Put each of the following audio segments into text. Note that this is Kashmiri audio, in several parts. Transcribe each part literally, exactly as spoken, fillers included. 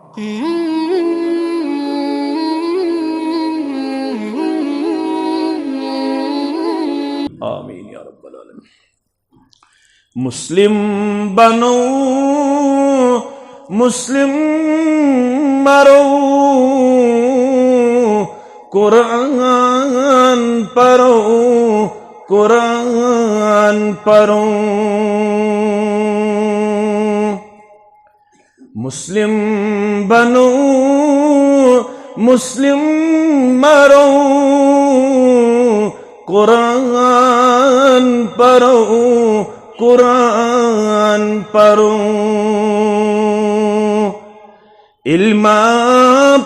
آمین یا رب العالمین۔ مسلم بنو، مسلم مرو، قرآن پرو، قرآن پرو۔ مسلم بنو، مسلم مرو، قرآن پرو، قرآن پرو۔ علم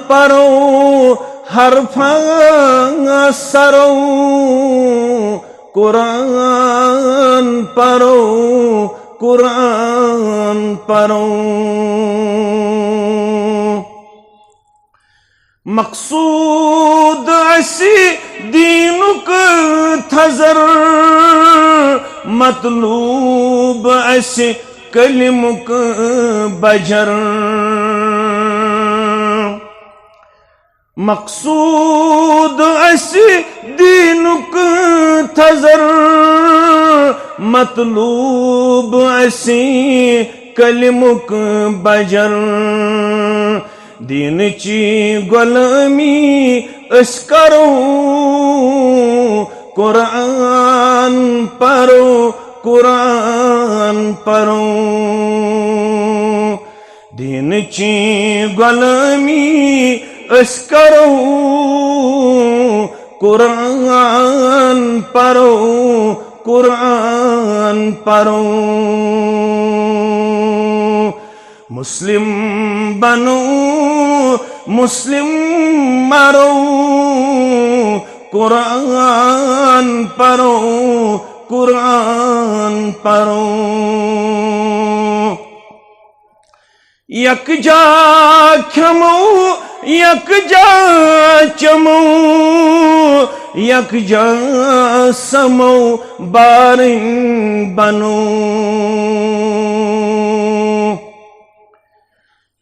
پرو، حرف سرو، قرآن پرو، قرآن پرو۔ مقصود اسہِ دینُک تھزر، مطلوب اسہِ کلمُک بجر۔ مقصود اسہِ دینُک تھزر، مطلوب اسہِ کلمُک بجر۔ دینٕچ غلٲمی أسۍ کرو، قرآن پرو، قرآن پرو۔ دینٕچ غلٲمی أسۍ کرو، قرآن پرو، قرآن پرو۔ مسلم بنو، مسلم مرو، قرآن پرو، قرآن پرو۔ یکجا کھیمو، یکجا چمو، یکجا سمو، بارن بنو۔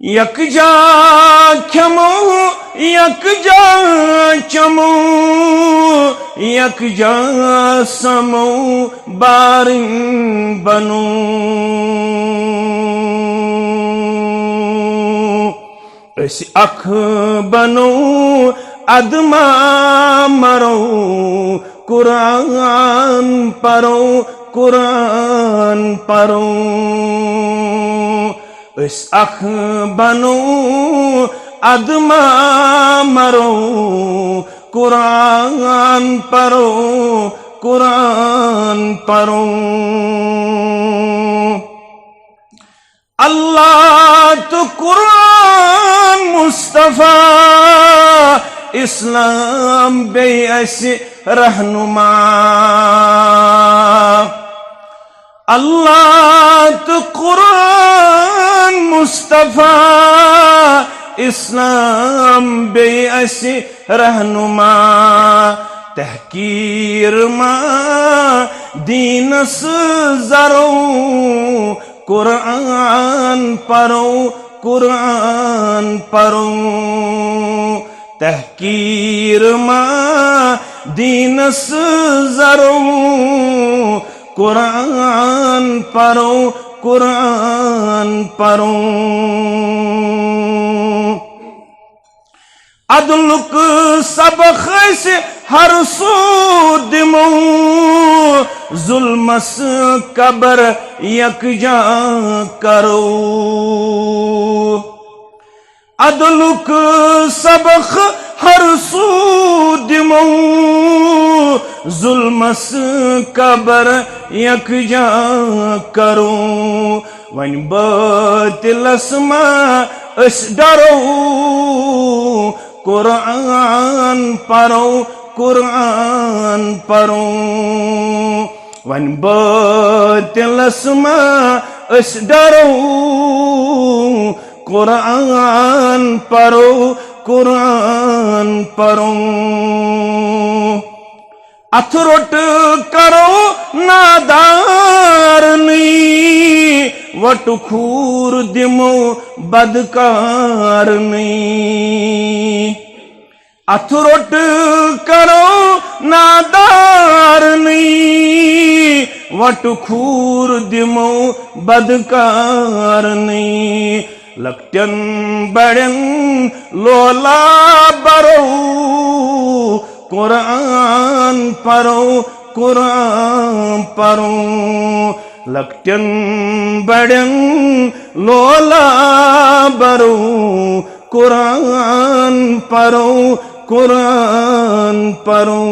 یکجا کھیمو، یکجا چمو، یکجا سمو، بارن بنو۔ أسۍ اکھ بنو، ادما مرو، قرآن پرو، قرآن پرو۔ أسۍ اکھ بنو، ادما مرو، قرآن پرو، قرآن پرو۔ اللہ تہٕ قرآن مصطفیٰ، اسلام بیٚیہِ اسہِ رہنما۔ اللہ تہٕ قرآن مصطفیٰ، اسلام بیٚیہِ اسہِ رہنما۔ تحقیر ما دینس زرو، قرآن پرو، قرآن پرو۔ تحقیر ما دینس زرو، قرآن پرو، قرآن پرو۔ عدلُک سبق أسۍ ہر سُہ دِمو، ظلمس قبر یکجا کرو۔ عدلُک سبق ہر سُہ دِمو، ظلمس قبر یکجا کرو۔ وۄنۍ بٲطلس ما أسۍ ڈرو، قرآن پرو، قرآن پرو۔ وۄنۍ بٲطلس ما أسۍ ڈرو، قرآن پرو، قرآن پرو۔ اتھ روٚٹ کرو نادارنٕے، وٹہٕ کھوٗر دِمو بدکارنٕے۔ اتھٕ روٚٹ کرو نادارنٕے، وٹہٕ کھوٗر دِمو بدکارنٕے۔ لۄکٹٮ۪ن بڑٮ۪ن لولا برو، قرآن پرو، قرآن پرو۔ لۄکٹٮ۪ن بڑٮ۪ن لولا برو، قرآن پرو، قرآن پرو۔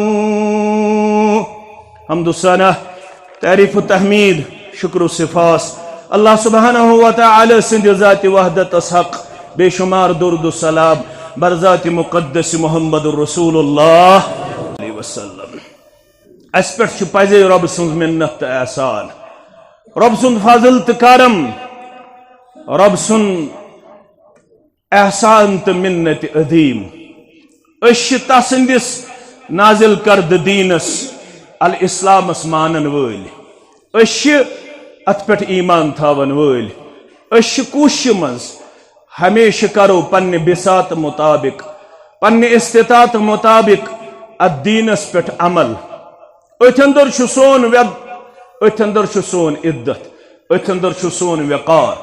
حمد و ثنا، تعریف و تحمید، شکر و سپاس اللہ سبحانہ و تعالی سٕنٛدِ ذاتِ وحدتس حق، بے شمار درود و سلام بر ذاتِ مقدس محمد رسول اللہ علیہ وسلم۔ اسہِ پٮ۪ٹھ چھُ پزے رۄب سٕنٛز منت تہٕ احسان، رۄب سُنٛد فضل تہٕ کرم، رۄب سُنٛد احسان تہٕ منت عظیم۔ أسۍ چھِ تسٕنٛدِس نازل کردٕ دیٖنس الاسلامس مانن وٲلۍ، أسۍ چھِ اتھ پٮ۪ٹھ ایمان تھاون وٲلۍ۔ أسۍ چھِ کوٗششہِ منٛز ہمیشہِ کرو پننہِ بساط مطابق، پننہِ استطاعت مطابق اتھ دیٖنس پٮ۪ٹھ عمل۔ أتھۍ اندر چھُ سون وٮ۪د، أتھۍ اندر چھُ سون عزت، أتھۍ اندر چھُ سون وقار،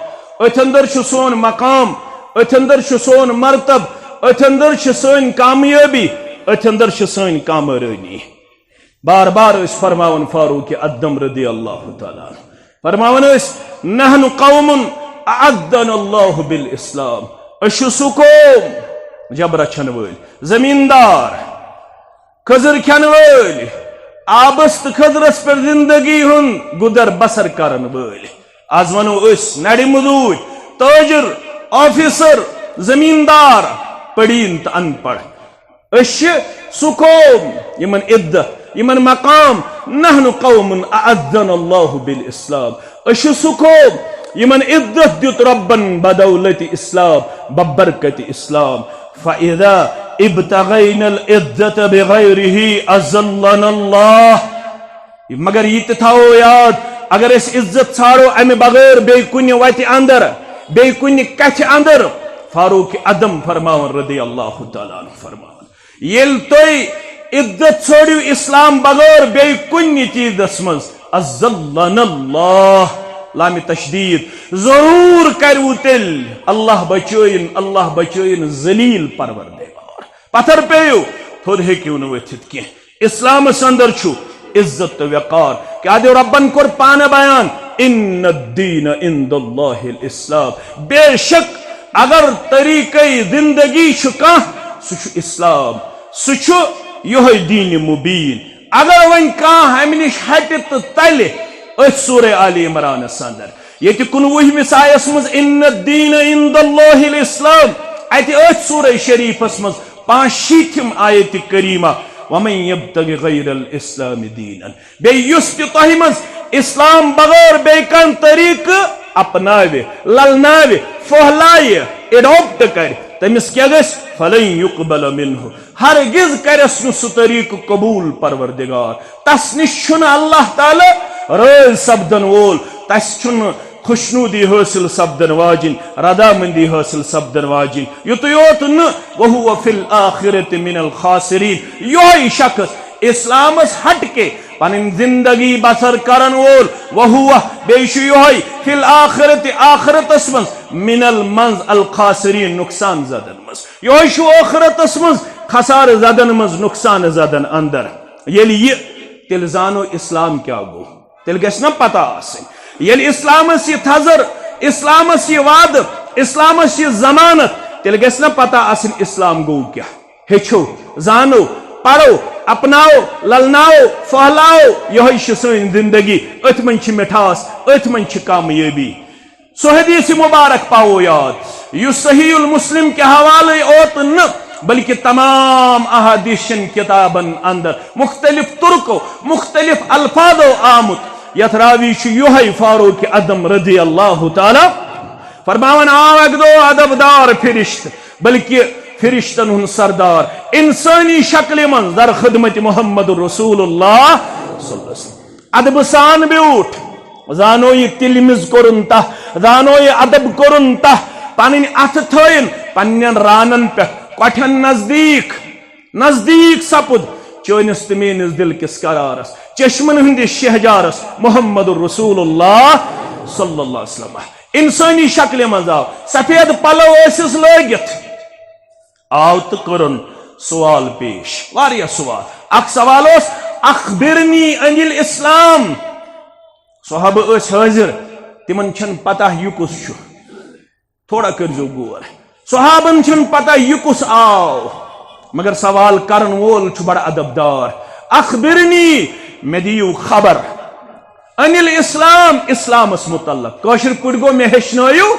أتھۍ اندر چھُ سون مقام، أتھۍ اندر چھُ سون مرتب، أتھۍ اندر چھِ سٲنۍ کامیٲبی، أتھۍ اندر چھِ سٲنۍ کامرٲنی۔ بار بار ٲسۍ فرماوان فاروق اعظم رضی اللہ تعالیٰ عنہ، فرماوان ٲسۍ، "نحن قوم اعزنا اللہ بالاسلام"، أسۍ چھِ سُہ قوم، جبرا چھَنہٕ وٲلۍ، زمیٖندار، کھٔزٕر کھٮ۪نہٕ وٲلۍ، آبس تہٕ کھٔزرس پٮ۪ٹھ زندگی ہُنٛد گُزر بسر کرن وٲلۍ۔ از ونو أسۍ نرِ مزوٗرۍ، تٲجر، آفیسر، زمیٖندار، پڑھیٖن تہٕ ان پڑھ۔ أسۍ چھِ سُہ قوم، یِمن عزت، یِمن مقام، نحن قوم اعزنا اللہ بالاسلام۔ أسۍ چھِ سُہ قوم، یِمن عزت دیُت رۄبن بدولت اسلام، ببرکت اسلام۔ فاذا ابتغینا العزة بغیرہ اذلنا اللہ۔ مگر یہِ تہِ تھاوو یاد، اگر أسۍ عزت ژھانڈو امہِ بغٲر بیٚیہِ کُنہِ وتہِ اندر، بیٚیہِ کُنہِ کتھِ اندر، فاروق اعظم فرماوان رضی اللہ تعالیٰ عنہ فرماوان، ییٚلہِ تُہۍ عزت ژھٲنڈِو اسلام بغٲر بیٚیہِ کُنہِ چیٖزس منٛز، اذلنا اللہ، لامِ تشدید، ضروٗر کروٕ تیٚلہِ اللہ بچٲیِن، اللہ بچٲیِن ذلیل پروردگار۔ پتھر پیٚیِو، تھوٚد ہیٚکِو نہٕ ؤتھِتھ کینٛہہ۔ اسلامس اندر چھُ عزت تہٕ وقار۔ کیٛاہ دیو رۄبن کوٚر پانہٕ بیان، "ان الدین عند اللہ الاسلام"۔ بے شک اگر طریقے زندگی چھُ کانٛہہ، سُہ چھُ اسلام، سُہ چھُ یِہوٚے دین مبین۔ اگر وۄنۍ کانٛہہ امہِ نِش ہٹہِ تہٕ ژلہِ، أتھۍ سورہ آل عمرانس اندر، ییٚتہِ کُنوُہمِس آیس منٛز، "ان الدین عند اللہ الاسلام"، اتہِ أتھۍ سورہ شریفس منٛز پانٛژھ شیٖتھِم آیت کریمہ، "ومن یبتغ غیر الاسلام دینا"۔ بیٚیہِ یُس تہِ تۄہہِ منٛز اسلام بغٲر بیٚیہِ کانٛہہ طریٖقہٕ اپناوِ، للناوِ، پھۄہلایہِ، ایڈاپٹ کرِ، تٔمِس کیٛاہ گژھِ؟ "فلن یقبل منہ"، ہرگز کرٮ۪س نہٕ سُہ طریٖقہٕ قبوٗل پروردگار۔ تس نِش چھُنہٕ اللہ تعالیٰ رٲضۍ سپدن وول، تس چھُنہٕ خوشنودی حٲصِل سپدن واجِنۍ، رضامندی حٲصِل سپدن واجِنۍ۔ یُتُے یوت نہٕ، "وہو فی الآخرۃ من الخاسرین"، یِہوٚے شخص اسلامس ہٹ کے پنٕنۍ زندگی بسر کرن وول، "وہو"، بیٚیہِ چھُ یِہوٚے، "فی الآخرۃ"، آخرتس منٛز، "من المنز الخاسرین"، نقصان زدن منٛز۔ یِہوٚے چھُ ٲخرتس منٛز خسارٕ زدن منٛز، نقصان زدن اندر۔ ییٚلہِ یہِ، تیٚلہِ زانو اسلام کیٛاہ گوٚو۔ تیٚلہِ گژھِ نا پتہ آسٕنۍ۔ ییٚلہِ اسلامس یہِ تھزر، اسلامس یہِ وعدٕ، اسلامس یہِ ضمانت، تیٚلہِ گژھِ نا پتہ آسٕنۍ اسلام گوٚو کیٛاہ۔ ہیٚچھو، زانو، پرو، اپناو، للناو، پھۄہلاو، یِہوٚے چھِ سٲنۍ زندگی۔ أتھۍ منٛز چھِ مِٹھاس، أتھۍ منٛز چھِ کامیٲبی۔ سُہ حدیث مبارک پاوو یاد، یُس صحیح المسلم کہِ حوالے اوت نہٕ، بلکہ تمام احادیث چن کتابن اندر مختلف طرقو، مختلف الفاظو آمت، یتھ راوی چھُ یُہے فاروق اعظم رضی اللہ تعالی۔ فرماوان آو اکہ دۄہ ادب دار فرشت، بلکہ فرشتن ہُنٛد سردار، انسانی شکلہِ منٛز در خدمت محمد رسول اللہ صلی اللہ علیہ وسلم۔ ادبہٕ سان بیوٗٹھ، زانو یہِ تلمذ کوٚرُن تہ، زانو یہِ ادب کوٚرُن تہ، پنٕنۍ اتھٕ تھٲیِن پننٮ۪ن رانن پٮ۪ٹھ، کۄٹھٮ۪ن نزدیٖک، نزدیٖک سپُد چٲنِس تہٕ میٲنِس دل کِس قرارس، چشمن ہٕنٛدِس شہجارس محمد رسول اللہ صلی اللہ علیہ وسلم۔ انسٲنی شکلہِ منٛز آو، سفید پلو ٲسِس لٲگِتھ، آو تہٕ کوٚرُن سوال پیش، واریاہ سوال۔ اکھ سوال اوس، "اخبرنی عن الاسلام"۔ صحابہٕ ٲسۍ حٲضِر، تِمن چھَنہٕ پتہ یہِ کُس چھُ۔ تھوڑا کٔرۍزیو غور۔ صحابن چھَنہٕ پتہ یہِ کُس آو، مگر سوال کرن وول چھُ بڑٕ ادب دار۔ "اخبرنی"، مےٚ دِیِو خبر۔ "عن الاسلام"، اسلامس متعلق۔ کٲشِر پٲٹھۍ گوٚو، مےٚ ہیٚچھنٲیِو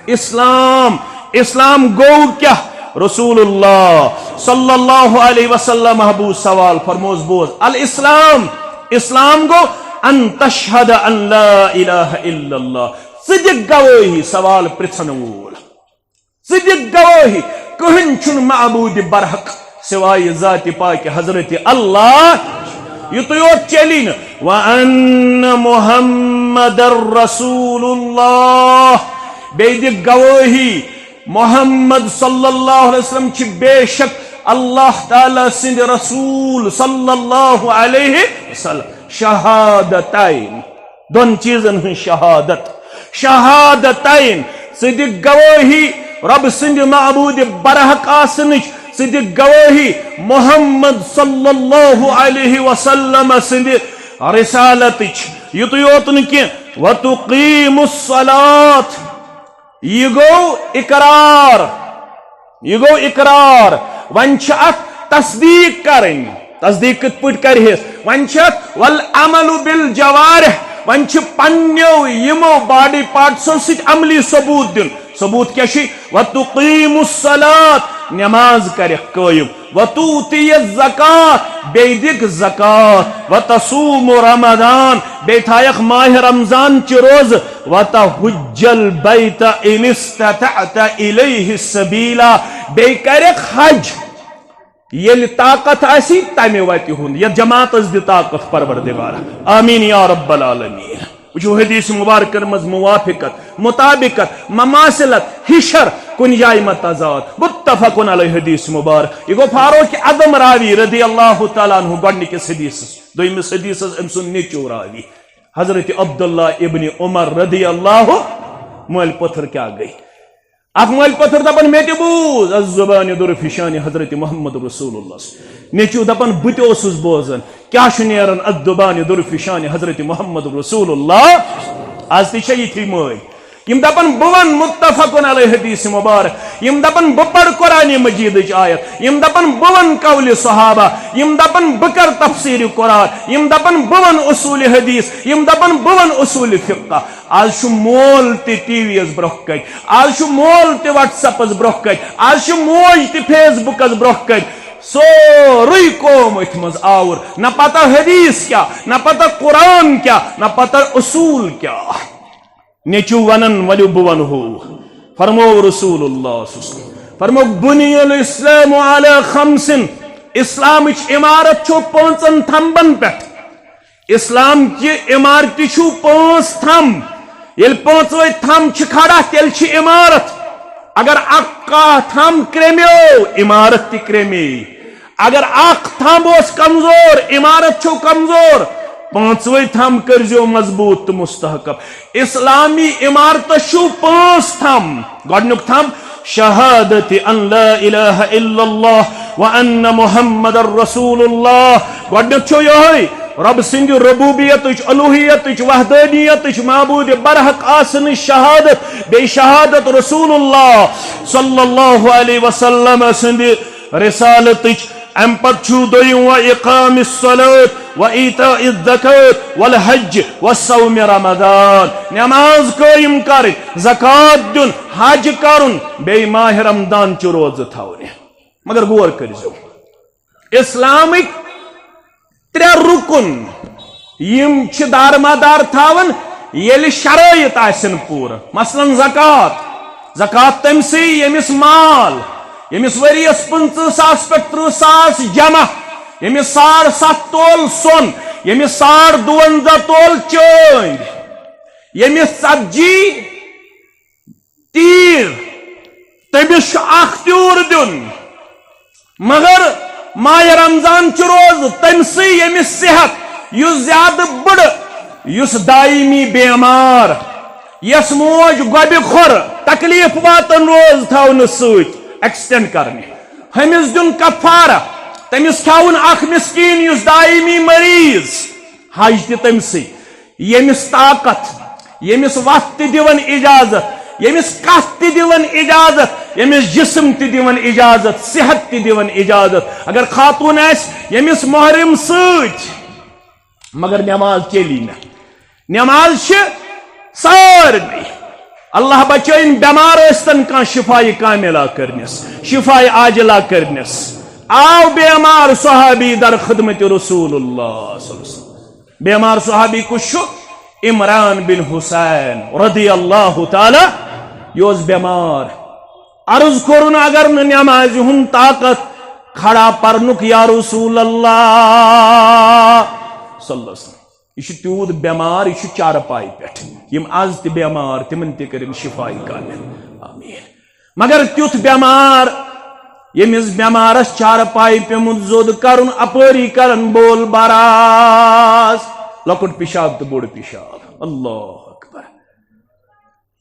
اسلام۔ اسلام گوٚو کیٛاہ؟ رسول اللہ صلی اللہ علیہ وسلم بوٗز سوال، فرموس، بوز، الاسلام، اسلام گوٚو ان تشہد ان لا الہ الا اللہ، ژٕ دِکھ گوٲہی، سوال پرژھن وول۔ ژٕ دِکھ گوٲہی، کٕہٕنۍ چھُنہٕ معبوٗدِ برحق سوائے ذاتِ پاکِ حضرت اللہ۔ یُتُے یوت چلی نہٕ، وَأَنَّ مُحَمَّدَ رَسُولُ اللَّهِ۔ بیٚیہِ دِکھ گوٲہی، محمد صلی اللہ علیہ وسلم چھِ بے شک اللہ تعالیٰ سٕنٛدِ رسول صلی اللہ علیہ وسلم۔ شہادتین۔ دۄن چیٖزن ہٕنٛز شہادت۔ شہادتین، ژٕ دِ گوٲہی رۄب سٕنٛدِ معبوٗدِ برحق آسنٕچ، ژٕ دِ گوٲہی محمد صلی اللہ علیہ وسلم سٕنٛدِ رسالتٕچ۔ یُتُے یوت نہٕ کینٛہہ، وَتُقیٖمُ الصَّلَاةَ، یہِ گوٚو اقرار، یہِ گوٚو اقرار۔ وۄنۍ چھِ اتھ تصدیق کرٕنۍ۔ تصدیق کِتھ پٲٹھۍ کرِہس؟ وۄنۍ چھِ اتھ والعمل بالجوارح، وۄنۍ چھِ پننیو یِمو باڈی پارٹسو سۭتۍ عملی ثبوت دیُن۔ ثبوت کیٛاہ چھُ؟ وتقیم الصلاۃ، نماز کرکھ قٲیِم۔ وتؤتی الزکات، بیٚیہِ دِکھ زکات۔ وتصوم رمضان، بیٚیہِ تھایکھ ماہِ رمضان چہِ روزٕ۔ وتحج البیت ان استطعت الیہ سبیلا، بیٚیہِ کرکھ حج۔ ییٚلہِ طاقت آسی تمہِ وتہِ ہُنٛد، یتھ جماعتس دِ طاقت پروردگار۔ آمین یا رب العالمین۔ وٕچھو حدیث مبارکن منٛز موافقت، مطابقت، مماثلت، ہِشر، کُنہِ جایہِ ما تضاد۔ متفق علیہ حدیث مبارک۔ یہِ گوٚو فاروق اعظم راوی رضی اللہ تعالیٰ عنہ گۄڈنِکِس حدیثس، دوٚیمِس حدیثس أمۍ سُنٛد نیٚچو راوی حضرت عبداللہ ابن عمر رضی اللہ۔ مٲلۍ پٔتھر کیٛاہ گٔے؟ اکھ مٲلۍ پٔتھر دپان، مےٚ تہِ بوٗز از زبانہِ درفشانِ حضرت محمد رسول اللہ۔ نیٚچو دپان، بہٕ تہِ اوسُس بوزان۔ کیٛاہ چھُ نیران از زبانہِ درفشانِ حضرت محمد رسول اللہ؟ از تہِ چھےٚ یِتھی مٲلۍ۔ یِم دپان، بہٕ ونہٕ متفق علیہ حدیث مبارک۔ یِم دپان، بہٕ پرٕ قرآن مجیدٕچ آیت۔ یِم دپان، بہٕ ونہٕ قولِ صحابہ۔ یِم دپان، بہٕ کرٕ تفسیر قرآن۔ یِم دپان، بہٕ ونہٕ اصول حدیث۔ یِم دپان، بہٕ ونہٕ اصول فقہ۔ آز چھُ مول تہِ ٹی وی یَس برٛونٛہہ کَنہِ، آز چھُ مول تہِ WhatsApp-س برٛونٛہہ کَنہِ، آز چھُ موج تہِ Facebook-س برٛونٛہہ کَنہِ۔ سورُے قوم أتھۍ منٛز آوُر، نہ پتہ حدیث کیٛاہ، نہ پتہ قرآن کیٛاہ، نہ پتہ اصوٗل کیٛاہ۔ نیٚچوٗ وَنان، ؤلِو بہٕ وَنہو۔ فرموو رسول اللہ صلی اللہ علیہ وسلم، فرموو، بُنِیَ الاسلام علی خمسن، اسلامٕچ عمارت چھو پانٛژن تھمبن پٮ۪ٹھ۔ اسلام چہِ عمارتہِ چھُو پانٛژھ تھم۔ ییٚلہِ پانٛژوے تھم چھِ کھڑا، تیٚلہِ چھِ عمارت۔ اگر اکھ کانٛہہ تھم کرٛیمیو، عمارت تہِ کرٛیمے۔ اگر اکھ تھم اوس کمزور، عمارت چھو کمزور۔ پانٛژوے تھم کٔرزیو مضبوط تہٕ مستحکم۔ اسلامی عمارتس چھُو پانٛژھ تھم۔ گۄڈنیُک تھم، شہادت ان لا الہ الا اللہ و ان محمد رسول اللہ۔ گۄڈنیُک چھُ یِہوٚے، رۄب سٕنٛدِ ربوبیتٕچ، الوہیتٕچ، وحدانیتٕچ، معبوٗدِ برحق آسنٕچ شہادت، بیٚیہِ شہادت رسول اللہ صلی اللہ علیہ وسلم سٕنٛدِ رسالتٕچ۔ امہِ پتہٕ چھُ دوٚیِم، و اقام الصلاۃ و ایتاء الزکات والحج و صوم رمضان۔ نماز قٲیِم کرٕنۍ، زکات دیُن، حج کرُن، بیٚیہِ ماہِ رمضان چہِ روزٕ تھاونہِ۔ مگر غور کٔرۍزیو، اسلامٕکۍ ترٛےٚ رُکُن یِم چھِ دارمدار تھاوان، ییٚلہِ شرٲیِط آسن پوٗرٕ۔ مثلاً زکوٰۃ، زکوٰۃ تٔمۍ سٕے ییٚمِس مال، ییٚمِس ؤریَس پٕنٛژٕہ ساس پٮ۪ٹھ تٕرٛہ ساس جمع، ییٚمِس ساڑ ستھ تول سۄن، ییٚمِس ساڑ دُوَنزاہ تول چٲنٛدۍ۔ ییٚمِس ژتجی تیٖر، تٔمِس چھُ اکھ تیوٗر دیُن۔ مگر ماہِ رمضان چھُ روزٕ تٔمۍ سٕے ییٚمِس صحت، یُس زیادٕ بٕڑٕ، یُس دایمی بیمار، یَس موج گۄبہِ کھۄر تکلیف واتن روز تھاونہٕ سۭتۍ ایکسٹینڈ کرنہِ، ہُمِس دیُن کفارہ، تٔمِس کھیاوُن اکھ مسکین یُس دایمی مریض، حج تہِ تٔمۍ سٕے، ییٚمِس طاقت، ییٚمِس وَتھ تہِ دِوان اجازت، ییٚمِس کَتھ تہِ دِوان اجازت، ییٚمِس جسم تہِ دِوان اجازت، صحت تہِ دِوان اجازت۔ اگر خاتون آسہِ، ییٚمِس محرم سۭتۍ، مگر نماز چلی نہٕ۔ نماز چھِ سارنٕے۔ اللہ بچٲیِن بیمار ٲسۍتن کانٛہہ شفایہِ کاملہ کٔرنِس، شفایہِ عاجلہ کٔرنِس۔ آو بیمار صحابی در خدمت رسول اللہ صلی اللہ علیہ وسلم۔ بیمار صحابی کُس چھُ؟ عمران بن حسین رضی اللہ تعالیٰ۔ یہِ اوس بیمار۔ عرض کوٚرُن، اگر نہٕ نمازِ ہُنٛد طاقت کھڑا پرنُک یا رسول اللہ صلی اللہ علیہ وسلم۔ یہِ چھُ تیوٗت بیمار، یہِ چھُ چارپایہِ پٮ۪ٹھ۔ یِم از تہِ بیمار، تِمن تہِ کٔرِن شفایہِ کامل۔ آمین۔ مگر تیُتھ بیمار، ییٚمِس بیمارس چارپایہِ پیوٚمُت زوٚد کرُن، اپٲری کرن بول براز، لۄکُٹ پِشاب تہٕ بوٚڑ پِشاب۔ اللہ اکبر۔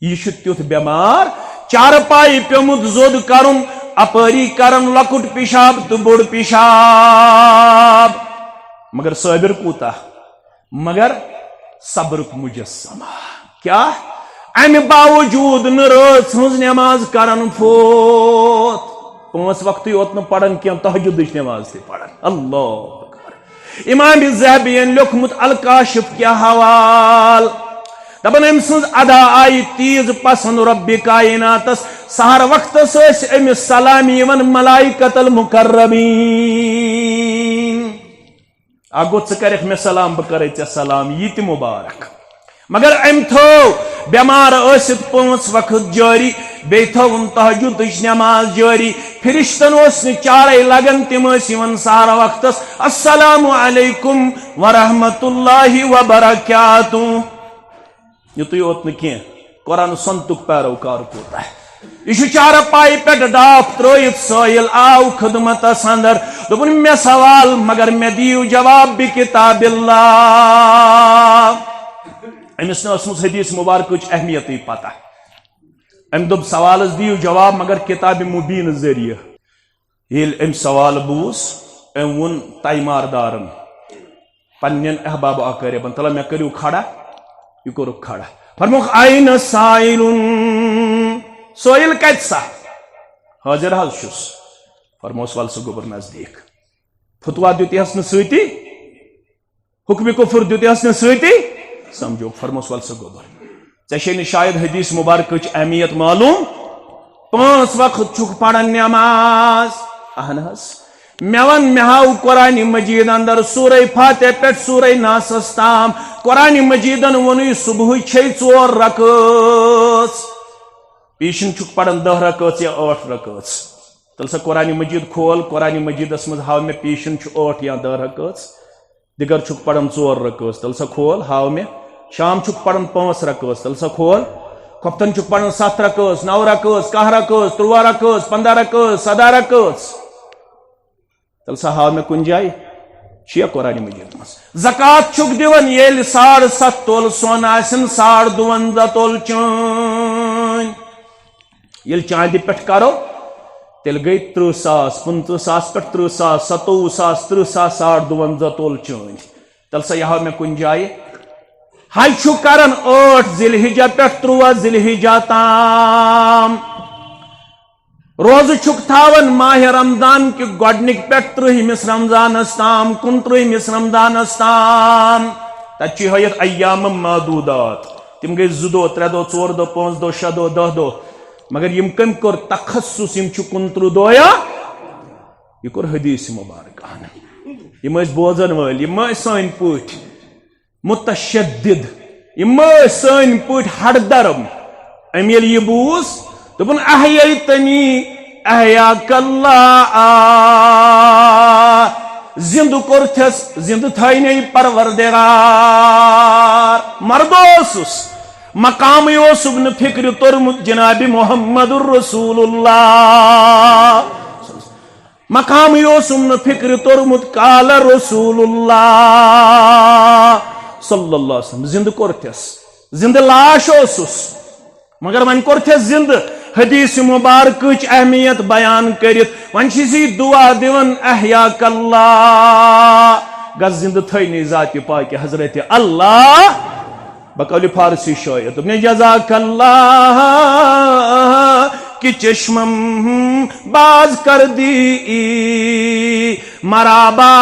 یہِ چھُ تیُتھ بیمار، چارپایہِ پیوٚمُت زوٚد کرُن، اپٲری کرن لۄکُٹ پِشاب تہٕ بوٚڑ پِشاب۔ مگر صٲبِر کوٗتاہ؟ مگر صبرُک مجسمہ۔ کیٛاہ؟ امہِ باوجوٗد نہٕ رٲژ ہٕنٛز نٮ۪ماز کران فوت۔ پانٛژھ وقتٕے یوت نہٕ پران کینٛہہ، تہجدٕچ نٮ۪ماز تہِ پران۔ اللہ اکبر۔ امام ذہبین لیوٚکھمُت الکاشف کیا حوال۔ دپان أمۍ سٕنٛز ادا آیہِ تیز پسند رب کائناتس۔ سحر وقتس ٲسۍ أمِس سلام یِوان ملائکۃ المقربین۔ اکھ گوٚو، ژٕ کرکھ مےٚ سلام، بہٕ کرے ژےٚ سلام، یہِ تہِ مبارک۔ مگر أمۍ تھٲو بٮ۪مار ٲسِتھ پانٛژھ وقت جٲری، بیٚیہِ تھٲوٕن تہجدٕچ نٮ۪ماز جٲری۔ فرشتن اوس نہٕ چارے لگان، تِم ٲسۍ یِوان سحر وقتس، "السلام علیکم ورحمۃ اللہ وبرکاتہ۔" یُتُے یوت نہٕ کینٛہہ، قرآن سنتُک پیروکار کوٗتاہ۔ یہِ چھُ چارپایہِ پٮ۪ٹھ ڈاپھ ترٲوِتھ سٲیِل آو خدمتس اندر۔ دوٚپُن، "مےٚ سوال، مگر مےٚ دِیِو جواب بکتاب اللہ۔" أمِس نہٕ ٲسمٕژ حدیث مبارکٕچ اہمیتٕے پتہ۔ أمۍ دوٚپ، "سوالس دِیِو جواب، مگر کتاب مبین ذٔریعہٕ۔" ییٚلہِ أمۍ سوال بوٗز، أمۍ ووٚن تایمار دارن، پننٮ۪ن احباب و اقاربن، "تلہ مےٚ کٔرِو کھڑا۔" یہِ کوٚرُکھ کھڑا۔ فرمووُکھ، "أين السائل؟" سٲیِل کتہِ سا؟ "حٲضِر حظ چھُس۔" فرمووُس، "ول سا گوٚبُر نزدیٖک۔" فتوا دیُت یَس نہٕ سۭتی، حکمِ کفر دیُت یَس نہٕ سۭتی، سمجھوکھ، فرمووُس، "ول سا گوٚبُر۔ ژےٚ چھے نہٕ شاید حدیث مبارکٕچ اہمیت معلوم۔ پانٛژھ وقت چھُکھ پران نماز۔" اہن حظ۔ مےٚ وَن، مےٚ ہاو قرآن مجید اندر سورہ فاتحہ پٮ۪ٹھ سورہ ناسس تام۔ قرآن مجیدن ووٚنُے صبحٕے چھے ژور رکٲژ۔ پیشن چھُکھ پران دَہ رکٲژ یا ٲٹھ رکٲژ۔ تیٚلہِ سا قرآن مجید کھول، قرآن مجیدس منٛز ہاو مےٚ پیشن چھُ ٲٹھ یا دَہ رکٲژ۔ دِگر چھُکھ پران ژور رکٲژ، تیٚلہِ سا کھول، ہاو مےٚ۔ شام چھُکھ پران پانٛژھ رکٲژ، تیٚلہِ سا کھول۔ خۄفتن چھُکھ پران ستھ رکٲژ، نو رکٲژ، کاہ رکٲژ، تُرٛواہ رکٲژ، پنٛداہ رکٲژ، سداہ رکٲژ۔ تیٚلہِ سا ہاو مےٚ کُنہِ جایہِ۔ چھُ یا قرآن مجید منٛز۔ زکوٰۃ چھُکھ دِوان، ییٚلہِ ساڑ ستھ تولہٕ سۄن آسن ساڑ دُوَنزاہ تولہٕ چٲنۍ۔ ییٚلہِ چاندِ پٮ۪ٹھ کرو، تیٚلہِ گٔے تٕرٛہ ساس، پٕنٛژٕہ ساس پٮ۪ٹھ تٕرٛہ ساس، ستووُہ ساس، تٕرٛہ ساس، ساڑ دُوَنزاہ تولہٕ چٲنۍ۔ تیٚلہِ سا یہِ ہاو مےٚ کُنہِ جایہِ۔ حج چھُ کران ٲٹھ ذی الحجہ پٮ۪ٹھ تُرٛواہ ذی الحجہ تام۔ روزٕ چھُکھ تھاوان ماہِ رمضان کہِ گۄڈٕنِکۍ پٮ۪ٹھ ترٛہمِس رمضانس تام، کُنترٛہمِس رمضانس تام۔ تتہِ چھُ ہٲیِتھ ایام معدودات۔ تِم گٔے زٕ دۄہ، ترٛےٚ دۄہ، ژور دۄہ، پانٛژھ دۄہ، شےٚ دۄہ، دَہ دۄہ۔ مگر یِم کٔمۍ کوٚر تخصص؟ یِم چھِ کُنترٛہہ دۄہ یا؟ یہِ کوٚر حدیث مبارک اہن۔ یِم ٲسۍ بوزن وٲلۍ، یِم ما ٲسۍ سٲنۍ پٲٹھۍ متشدد، یِم ما ٲسۍ سٲنۍ پٲٹھۍ ہٹ درم۔ أمۍ ییٚلہِ یہِ بوٗز، دوٚپُن، "احییتنی، احیاک اللہ، آ، زِندٕ کوٚرتھس، زِندٕ تھٲینَے پروردگار۔ مردٕ اوسُس، مقامٕے اوسُم نہٕ فکرِ توٚرمُت جناب محمد رسول اللہ۔ مقامٕے اوسُم نہٕ فکرِ توٚرمُت قال رسول اللہ صلی اللہ علیہ وسلم۔ زندٕ کوٚرتھس، زندٕ لاش اوسُس، مگر وۄنۍ کوٚرتھس زندٕ۔ حدیث مبارکٕچ اہمیت بیان کٔرِتھ وۄنۍ چھِ سی دعا دِوان، احیاک اللہ، گژھ زندٕ تھٲینی ذاتِ پاکِ حضرت اللہ۔ بقول فارسی شاعر، دوٚپنَے، جزاک اللہ کہ چشمم باز کر دی، مرابا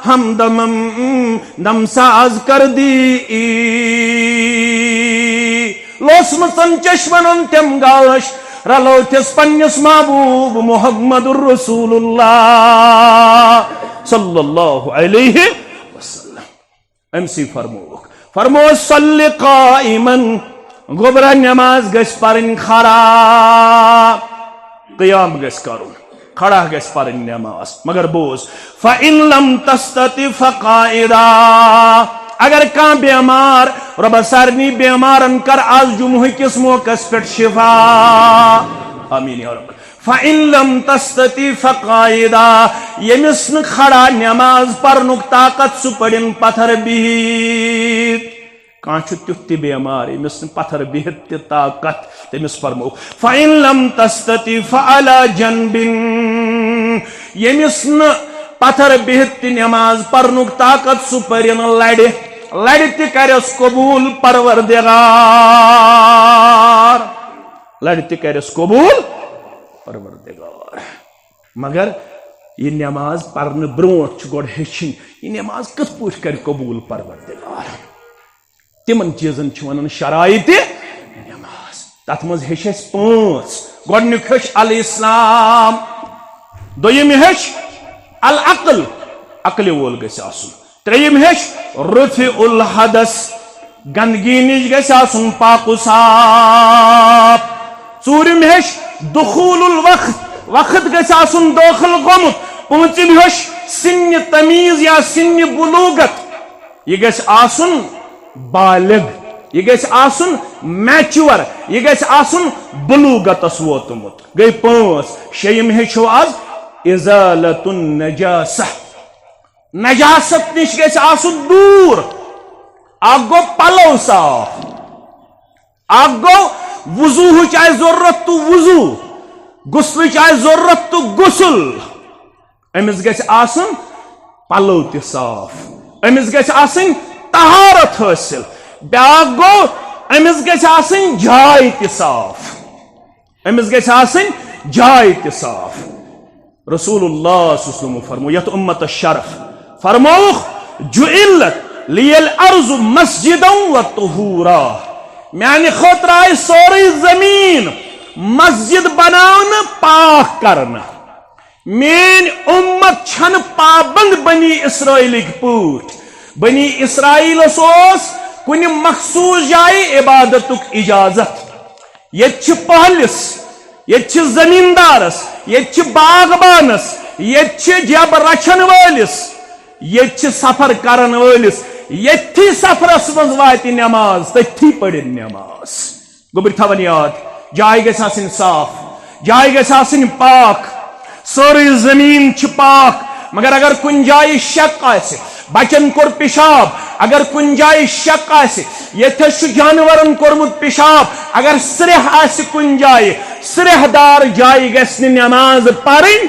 ہمدمم دم ساز کر دی۔ لوسمٕژن چشمن تِم گاش، رلوتھس پننِس محبوب محمد رسول اللہ صلی اللہ علیہ وسلم۔ أمۍ سٕے فرمووُکھ، فرموو، صلی قائمن، گوٚبرا نماز گژھِ پرٕنۍ کھڑا، قیام گژھِ کرُن، کھڑا گژھِ پرٕنۍ نماز۔ مگر بوز، فَإِن لَمْ تَسْتَطِعْ فَقَاعِدًا، اگر کانٛہہ بیمار، رۄبہ سارنٕے بیمارن کر آز جمعہ کِس موقعس پٮ۪ٹھ شفا، آمین یا رب۔ فَإِن لَمْ تَسْتَطِعْ فَقَاعِدًا، ییٚمِس نہٕ کھڑا نماز پرنُک طاقت، سُہ پٔرِن پتھر بِہِتھ۔ کانٛہہ چھُ تیُتھ تہِ بیمار، ییٚمِس نہٕ پتھر بِہِتھ تہِ طاقت، تٔمِس فرموو، فَإِن لَمْ تَسْتَطِعْ فَعَلَى جَنْبٍ، ییٚمِس نہٕ پتھر بِہِتھ تہِ نماز پرنُک طاقت، سُہ پٔرِن لرِ، لرِ تہِ کرٮ۪س قبول پروردگار۔ لرِ تہِ کرٮ۪س قبول پروردگار۔ مگر یہِ نماز پرنہٕ برونٛٹھ چھُ گۄڈٕ ہیٚچھِنۍ، یہِ نماز کِتھ پٲٹھۍ کرِ قبول پروردگار۔ تِمن چیٖزن چھِ ونان شرائط نماز۔ تتھ منٛز ہیٚچھ اَسہِ پانٛژھ۔ گۄڈٕنیُک ہیٚچھ الاسلام، دوٚیِم ہیٚچھ العقل، عقلہِ وول گژھِ آسُن۔ ترٛیٚیِم ہیٚچھ رفع الحدث، گندگی نِش گژھِ آسُن پاک و صاف۔ ژوٗرِم ہیٚچھ دخول الوقت، وقت گژھِ آسُن دٲخل گوٚمُت۔ پوٗنٛژِم ہیٚچھ سِنِ تمیٖز یا سِنِ بلوغت، یہِ گژھِ آسُن بالغ، یہِ گژھِ آسُن میچور، یہِ گژھِ آسُن بلوغتس ووتمُت۔ گٔے پانٛژھ۔ شیٚیِم ہیٚچھو آز ازالت النجاسہ، نجاست نِش گژھِ آسُن دوٗر۔ اکھ گوٚو پلو صاف، اکھ گوٚو وضوہٕچ آسہِ ضروٗرت تہٕ وضو، غسلٕچ آسہِ ضروٗرت تہٕ غسل۔ أمِس گژھِ آسُن پلو تہِ صاف، أمِس گژھِ آسٕنۍ طہارت حٲصِل۔ بیٛاکھ گوٚو، أمِس گژھِ آسٕنۍ جاے تہِ صاف، أمِس گژھِ آسٕنۍ جاے تہِ صاف۔ رسول اللہ صلی اللہ علیہ وسلم فرمو یتھ امتس شرف، فرمووُکھ، جعلت لی الارض مسجدا و طہورا، میانہِ خٲطرٕ آیہِ سٲرٕے زمین مسجد بناونہٕ، پاک کرنہٕ۔ میٲنۍ امت چھنہٕ پابند بنی اسرائیلٕکۍ پٲٹھۍ۔ بنی اسرائیلس اوس کُنہِ مخصوص جایہِ عبادتُک اجازت۔ ییٚتہِ چھِ پہلِس، ییٚتہِ چھِ زمیٖندارس، ییٚتہِ چھِ باغبانس، ییٚتہِ چھِ جب رچھن وٲلِس، ییٚتہِ چھِ سفر کرن وٲلِس۔ ییٚتھی سفرس منٛز واتہِ نماز، تٔتھی پٔرِن نماز۔ گوٚبرۍ تھاوان یاد، جاے گژھِ آسٕنۍ صاف، جاے گژھِ آسٕنۍ پاک۔ سٲرٕے زمیٖن چھِ پاک، مگر اگر کُنہِ جایہِ شک آسہِ، بچن کوٚر پِشاب، اگر کُنہِ جایہِ شک آسہِ، ییٚتھس چھُ جانورن کوٚرمُت پِشاب، اگر سرٛیٚہہ آسہِ کُنہِ جایہِ، سرٛیٚہہ دار جایہِ گژھِ نہٕ نماز پرٕنۍ،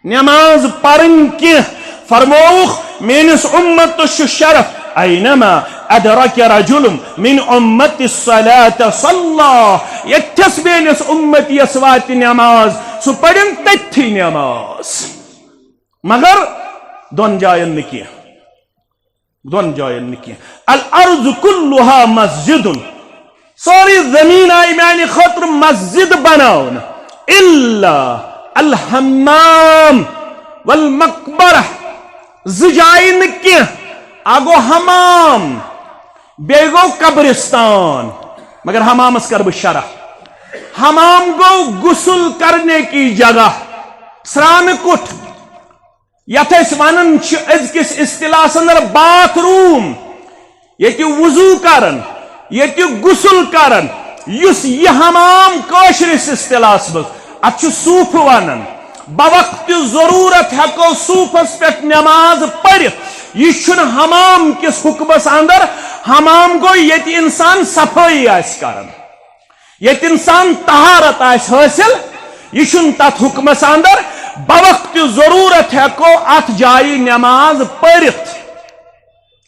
نماز پرٕنۍ کینٛہہ۔ فرمووُکھ، میٲنِس اُمتس چھُ شرف، اینما ادرک رجل من امتی الصلاۃ صلی، ییٚتھس میٲنِس اُمتیس واتہِ نماز، سُہ پرن تٔتھی نماز۔ مگر دۄن جاین نہٕ کینٛہہ، دۄن جاین نہٕ کینٛہہ۔ الارض کلها مسجد، سٲرٕے زمیٖن آیہِ میانہِ خٲطرٕ مسجد بناونہٕ، الا الحمام والمقبرہ، زٕ جایہِ نہٕ کینٛہہ۔ اکھ گوٚو حمام، بیٚیہِ گوٚو قبرستان۔ مگر حمامس کرٕ بہٕ شرح۔ حمام گوٚو غسل کرنے کی جگہ، سرٛانہٕ کُٹھ۔ یتھ أسۍ ونان چھِ أزکِس اصطلاحس اندر باتھ روم، ییٚتہِ وضو کران، ییٚتہِ غسل کران، یُس یہِ حمام کٲشرِس اصطلاحس منٛز، اتھ چھُ صوفہٕ ونان، بوقت ضروٗرت ہٮ۪کو صوفس پٮ۪ٹھ نماز پٔرِتھ۔ یہِ چھُنہٕ حمام کِس حُکمس اندر۔ حمام گوٚو ییٚتہِ انسان صفٲیی آسہِ کران، ییٚتہِ انسان طہارت آسہِ حٲصِل، یہِ چھُنہٕ تتھ حُکمس اندر۔ بوقت ضروٗرت ہٮ۪کو اتھ جایہِ نماز پٔرِتھ۔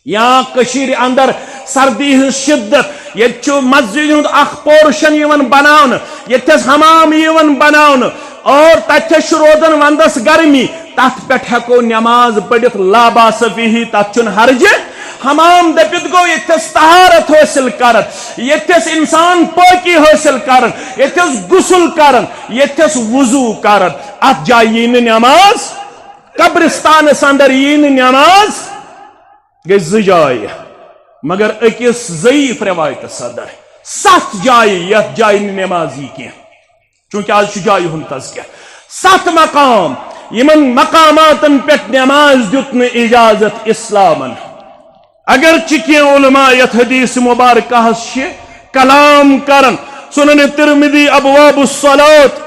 یا کٔشیٖرِ اندر سردی ہٕنٛز شدت، ییٚتہِ چھُ مسجدِ ہُنٛد اکھ پورشن یِوان بناونہٕ، ییٚتہِ حظ حمام یِوان بناونہٕ، اور تتہِ حظ چھُ روزان ونٛدس گرمی، تتھ پٮ۪ٹھ ہٮ۪کو نماز پٔرِتھ، لا باس فیہ، تتھ چھُنہٕ حرجہِ۔ حمام دٔپِتھ گوٚو ییٚتہِ حظ طہارت حٲصِل کران، ییٚتہِ حظ انسان پٲکی حٲصِل کران، ییٚتہِ حظ غسل کران، ییٚتہِ حظ وضو کران، اتھ جایہِ یی نہٕ نماز، قبرستانس اندر یی نہٕ نماز۔ گٔے زٕ جایہِ، مگر أکِس ضعیف رِوایتَس اندر ستھ جایہِ، یَتھ جایہِ نہٕ نٮ۪ماز یی کینٛہہ، چوٗنٛکہِ آز چھُ جایہِ ہُنٛد تذکرٕ۔ ستھ مقام، یِمن مقاماتن پٮ۪ٹھ نٮ۪ماز دیُت نہٕ اجازت اسلامن۔ اگرچہِ کینٛہہ علماء یَتھ حدیث مبارکہس چھِ کلام کران۔ سنن ترمذی ابواب الصلات،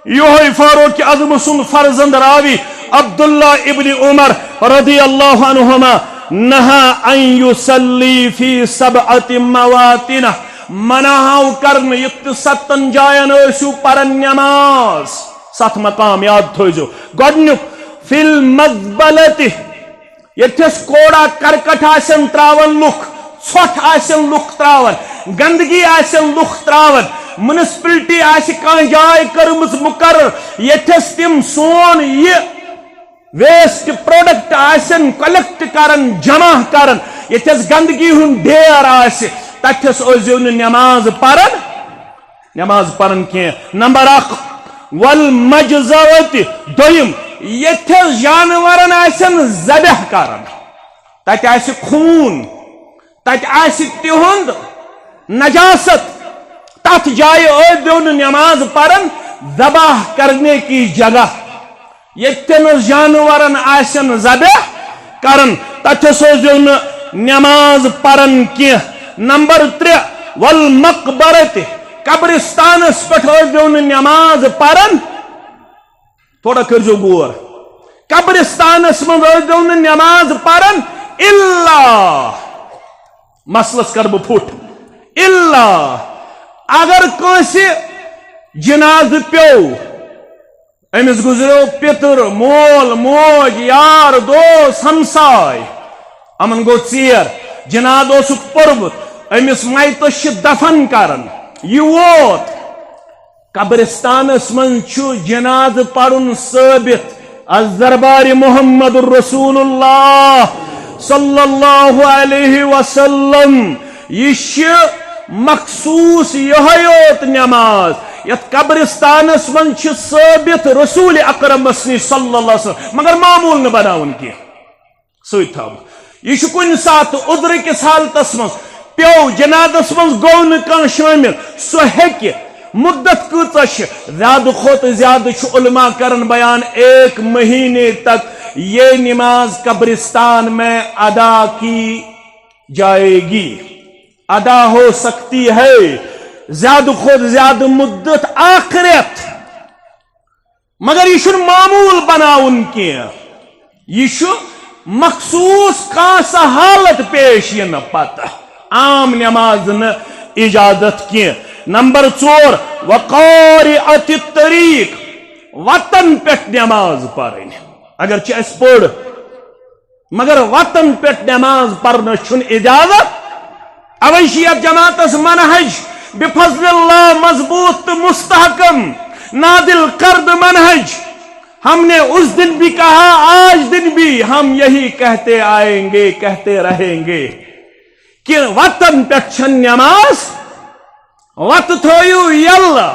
یوہے فاروق اعظم سُنٛد فرزند راوی عبداللہ ابن عمر رضی اللہ عنہما، نہا ان یصلی فی سبعۃ مواطن، منع ہاو کرنہٕ یُتھ تہِ ستن جاین ٲسِو پران نماز۔ ستھ مقام یاد تھٲوزیو۔ گۄڈنیُک، فی المزبلۃ، ییٚتہِ حظ کوڑا کرکٹ آسن تراوان لُکھ، ژھۄٹھ آسن لُکھ تراوان، گندگی آسن لُکھ تراوان، میونسپلٹی آسہِ کانٛہہ جاے کٔرمٕژ مُقرر، ییٚتہِ حظ تِم سون یہِ ویسٹ پروڈکٹ آسن کلیکٹ کران، جمع کران، ییٚتہِ حظ گندگی ہُنٛد ڈھیر آسہِ، تتہِ حظ ٲسۍزیو نہٕ نماز پران۔ نماز پران کینٛہہ۔ نمبر اکھ، والمجزوۃ، دوٚیِم، ییٚتہِ حظ جانورن آسن ذبح کران، تتہِ آسہِ خوٗن، تتہِ آسہِ تِہُنٛد نجاست، تتھ جایہِ ٲسۍزیو نہٕ نماز پران، ذبح کرنے کی جگہ۔ ییٚتٮ۪ن جانورن آسن ذبح کران، تتھس ٲسۍزیو نہٕ نماز پران کینٛہہ۔ نمبر ترٛےٚ، والمقبرۃ، قبرستانس پٮ۪ٹھ ٲسۍزیو نہٕ نماز پران۔ تھوڑا کٔرۍزیو غور، قبرستانس منٛز ٲسۍزیو نہٕ نماز پران الا، مسلس کرٕ بہٕ پھُٹ، الا اگر کٲنٛسہِ جنازٕ پیوٚو، أمِس گُزریو پِتُر، مول، موج، یار، دوس، ہمساے۔ یِمن گوٚو ژیر، جنازٕ اوسُکھ پوٚرمُت، أمِس میتس چھِ دفن کران۔ یہِ ووت۔ قبرستانس منٛز چھُ جنازٕ پرُن ثٲبت۔ از دربارِ محمد رسول اللہ صلی اللہ علیہ وسلم۔ یہِ چھِ مخصوص یِہوٚے یوت نٮ۪ماز یَتھ قبرستانَس منٛز چھِ ثٲبت رسول اکرمس نِش صلی اللہ علیہ وسلم، مگر معموٗل نہٕ بناوُن کینٛہہ، سۭتۍ تھاوُن۔ یہِ چھُ کُنہِ ساتہٕ عذرٕ کِس حالتس منٛز پیوٚو، جنازس منٛز گوٚو نہٕ کانٛہہ شٲمِل، سُہ ہیٚکہِ۔ مُدت کۭژاہ چھِ؟ زیادٕ کھۄتہٕ زیادٕ چھُ علماء کران بیان، ایک مہینے تک یہ نماز قبرستان میں ادا کی جائے گی، ادا ہو سکتی ہے۔ زیادٕ کھۄتہٕ زیادٕ مُدت اکھ رٮ۪تھ۔ مگر یہِ چھُنہٕ معموٗل بناوُن کینٛہہ، یہِ چھُ مخصوٗص کانٛہہ سۄ حالت پیش یِنہٕ پتہٕ عام نماز نہٕ اجازت کینٛہہ۔ نمبر ژور، وقارعۃ الطریق، وتن پٮ۪ٹھ نماز پرٕنۍ۔ اگرچہِ اَسہِ پٔر، مگر وتن پٮ۪ٹھ نماز پرنس چھُنہٕ اجازت۔ اوے چھِ یتھ جماعتس منہج بفضل اللہ مضبوط تہٕ مستحکم، نادل کرد منہج۔ ہم نے اس دن بھی کہا، آج دن بھی ہم یہی کہتے آئیں گے، کہتے رہیں گے کہ وتن پٮ۪ٹھ چھنہٕ نماز۔ وتہٕ تھٲیِو یَلہٕ۔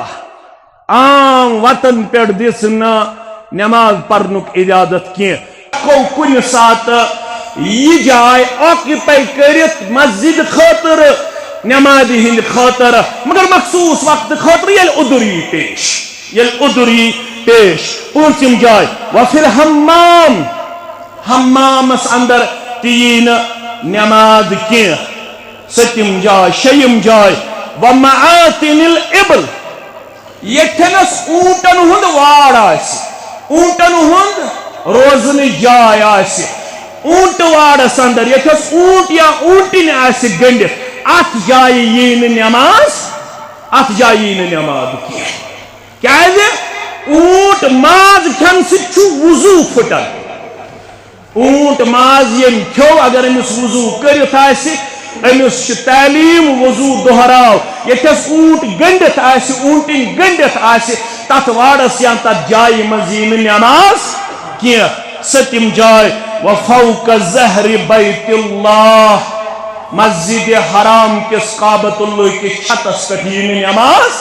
عام وتن پٮ۪ٹھ دِژ نہٕ نماز پرنُک اجازت کینٛہہ۔ ہٮ۪کو کُنہِ ساتہٕ یہِ جاے آکیوپاے کٔرِتھ مسجد خٲطرٕ، نمازِ ہِنٛدِ خٲطرٕ، مگر مخصوٗص وقتہٕ خٲطرٕ ییٚلہِ عُذر یی پیش، ییٚلہِ عُذر یی پیش۔ پوٗنٛژِم جاے، وفی الحمام، حمامس اندر تہِ یی نہٕ نماز کینٛہہ۔ سٔتِم جاے، شیٚیِم جاے، ومعاطن الابل، ییٚتھٮ۪نَس اوٗنٹن ہُنٛد واڑ آسہِ، اوٗنٹن ہُنٛد روزنٕچ جاے آسہِ، اوٗنٹہٕ واڑس اندر، ییٚتھٮ۪س اوٗنٹ یا اوٗنٹِنۍ آسہِ گٔنڈِتھ، اتھ جایہِ یی نہٕ نٮ۪ماز، اتھ جایہِ یی نہٕ نٮ۪ماز کینٛہہ۔ کیازِ؟ اوٗنٹ ماز کھٮ۪نہٕ سۭتۍ چھُ وضو پھُٹان۔ اوٗنٹ ماز ییٚمۍ کھیوٚو، اگر أمِس وضو کٔرِتھ آسہِ، أمِس چھِ تعلیٖم وضو دۄہراو۔ ییٚتھٮ۪س اوٗنٹ گٔنڈِتھ آسہِ، اوٗنٹِنۍ گٔنڈِتھ آسہِ، تتھ واڑس یا تتھ جایہِ منٛز یی نہٕ نٮ۪ماز کینٛہہ۔ سٔتِم جاے، وفوق ظہر بیت اللہ، مسجد حرام کِس کعبۃ اللہ کِس چھتس پٮ۪ٹھ یی نہٕ نٮ۪ماز۔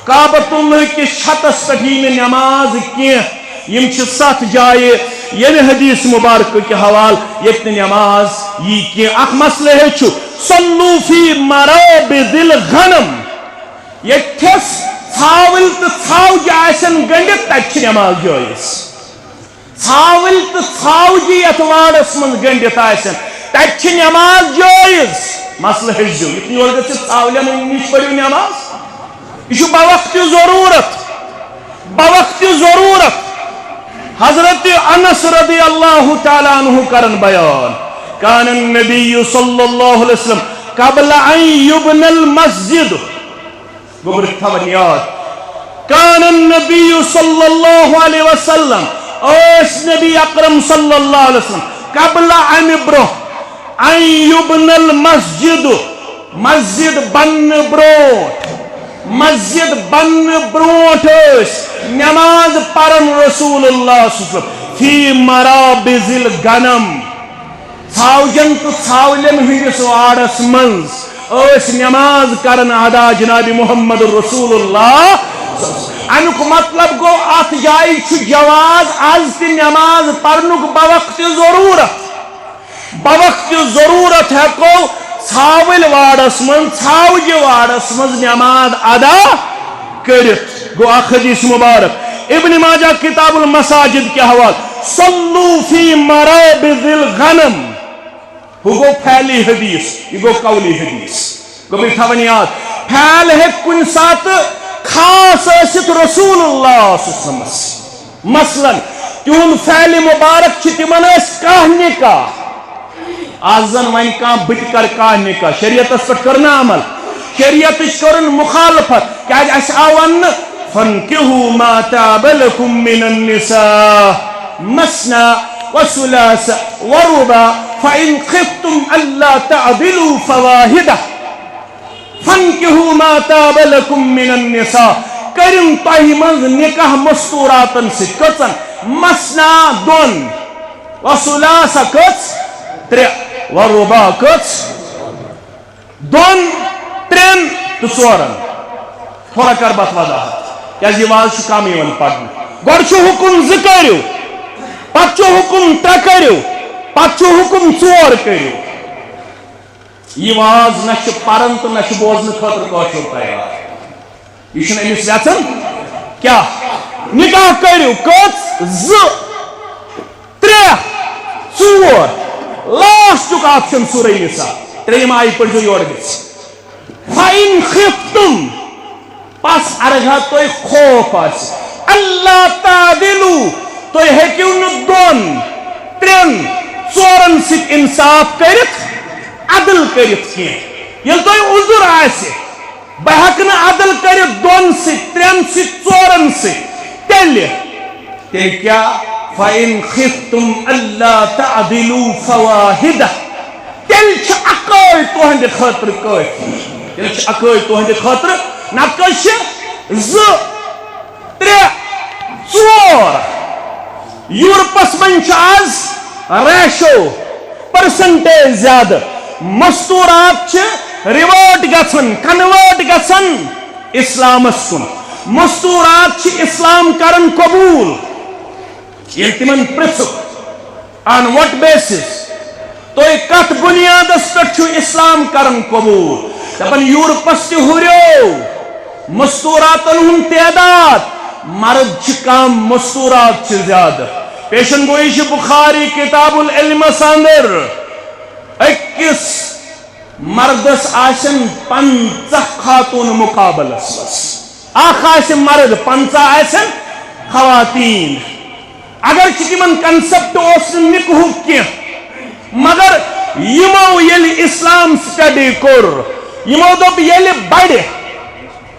کعبۃ اللہ کِس چھتس پٮ۪ٹھ یی نہٕ نٮ۪ماز کینٛہہ۔ یِم چھِ ستھ جایہِ ییٚمہِ حدیث مبارکہٕ کہِ حوالہٕ ییٚتہِ نہٕ نٮ۪ماز یی کینٛہہ۔ اکھ مسلہٕ ہیٚچھِو، صلوا فی مرابض الغنم، ییٚتھٮ۪س ژھاوٕلۍ تہٕ ژھاوجہِ آسن گٔنڈِتھ، تتہِ چھِ نٮ۪ماز جٲیز۔ ژھاوٕلۍ تہٕ ژھاوجہِ یتھ واڑس منٛز گٔنڈِتھ آسن، تتہِ چھِ نٮ۪ماز جٲیز۔ مسلہٕ ہیٚچھزیو، یُتھ نہٕ یورٕ گٔژھِتھ ژھاولٮ۪ن نِش پٔرِو نٮ۪ماز۔ یہِ چھُ بوقتِ ضروٗرت، بوقتِ ضروٗرت۔ حضرت انس رضی اللہ تعالیٰ عنہ کرن بیان، کان النبی صلی اللہ علیہ وسلم قبل ان یبن المسجد، گوٚبرِتھ تھاوان یاد۔ کان النبی صلی اللہ علیہ وسلم، ٲسۍ نبی اکرم صلی اللہ علیہ وسلم قبل، امہِ برونٛہہ، ان یبن المسجد، مسجد بننہٕ برونٛٹھ، مسجد بننہٕ برونٛٹھ ٲسۍ نماز پران رسول اللہ صلی اللہ علیہ وسلم فی مرابض الغنم، ژھاوجن تہٕ ژھاولٮ۪ن ہٕنٛدِس واڑس منٛز ٲسۍ نماز کران ادا جناب محمد رسول اللہ۔ امیُک مطلب گوٚو، اتھ جایہِ چھُ جواز از تہِ نماز پرنُک بوقتِ ضروٗرت۔ بوقتِ ضروٗرت ہٮ۪کو ژھاوٕلۍ واڑس منٛز، ژھاوجہِ واڑس منٛز نماز ادا کٔرِتھ۔ گوٚو اکھ حدیث مبارک۔ ابن ماجہ کتاب المساجد کہِ حوالہٕ، صلوا فی مرابض الغنم۔ ہُہ گوٚو فعلی حدیث، یہِ گوٚو قولی حدیث۔ گوٚبرِتھ تھاوان یاد، فعل ہیٚکہِ کُنہِ ساتہٕ خاص ٲسِتھ رسول اللہ صلی اللہ علیہ وسلمس۔ مثلاً، تِہُنٛد فعلِ مبارک چھِ تِمن ٲسۍ کانٛہہ نکاح۔ از زن وۄنۍ کانٛہہ بہٕ تہِ کرٕ کانٛہہ نکاح، شریعتس پٮ۪ٹھ کٔر نہٕ عمل، شریعتٕچ کٔرٕن مخالفت۔ کیازِ؟ اسہِ آو وننہٕ، فانکحوا ما طاب لکم من النساء مثنی وثلاث ورباع فان خفتم الا تعدلوا فواحدہ۔ فانکحوا ما طاب لکم من النساء، کٔرِن تۄہہِ منٛز نکاح مستوراتن سۭتۍ۔ کٔژن؟ مثنی، دۄن، وثلاث، کٔژ؟ ترٛےٚ، ورباع، کٔژ؟ دۄن، ترٛٮ۪ن تہٕ ژورن۔ تھوڑا کر بہٕ اتھ وضاحت، کیازِ یہِ واز چھُ کم یِوان پرنہٕ۔ گۄڈٕ چھُ حکم زٕ کٔرِو، پتہٕ چھُ حکم ترٛےٚ کٔرِو، پتہٕ چھُ حکم ژور کٔرِو۔ یہِ واز نہ چھِ پرن تہٕ نہ چھِ بوزنہٕ خٲطرٕ کٲشُر تیار۔ یہِ چھُنہٕ أمِس یژھان کیٛاہ؟ نکاح کٔرِو، کٔژ؟ زٕ، ترٛےٚ، ژور۔ لاسٹُک option سورہ نساء۔ ترٛیٚیِم آیہِ پٔرۍزیو یورٕ گٔژھِتھ۔ فَإِنْ خِفْتُمْ، پس ارگا تۄہہِ خوف آسہِ، اَلَّا تَعْدِلُوا، تُہۍ ہیٚکِو نہٕ دۄن، ترٛٮ۪ن، ژورن سۭتۍ انصاف کٔرِتھ، عدل کٔرِتھ کینٛہہ۔ ییٚلہِ تۄہہِ عذر آسہِ، بہٕ ہیٚکہٕ نہٕ عدل کٔرِتھ دۄن سۭتۍ، ترٛٮ۪ن سۭتۍ، ژورن سۭتۍ، تیٚلہِ، تیٚلہِ کیٛاہ؟ فَإِنْ خِفْتُمْ أَلَّا تَعْدِلُوا فَوَاحِدَةً، تیٚلہِ چھِ اَکٲے تُہنٛدِ خٲطرٕ کٲفی۔ تیٚلہِ چھِ اَکٲے تُہنٛدِ خٲطرٕ، نَتہٕ کٔژ چھِ؟ زٕ، ترٛےٚ، ژور۔ یورپس منٛز چھُ آز ratio، percentage زیادٕ۔ مستورات چھِ revert گژھان، convert گژھان اسلامس کُن۔ مستورات چھِ اسلام کران قبول۔ ییٚلہِ تِمن پرژھُکھ، on what basis؟ تُہۍ کتھ بنیادس پٮ۪ٹھ چھِو اسلام کران قبول؟ دپان، یورپس تہِ ہُریو مستوراتن ہُنٛد تعداد، مرد چھِ کم، مستورات چھِ زیادٕ۔ پیشن گویی چھِ بخاری کتاب العلمس اندر۔ أکِس مردس آسن پنژاہ خاتون مقابلس منٛز۔ اکھ آسہِ مرد، پنژاہ آسن خواتین۔ اگرچہ تمن concept اوس نہٕ نکاحُک کینٛہہ، مگر یمو ییٚلہِ اسلام study کوٚر، یمو دوٚپ، ییٚلہِ بڑِ،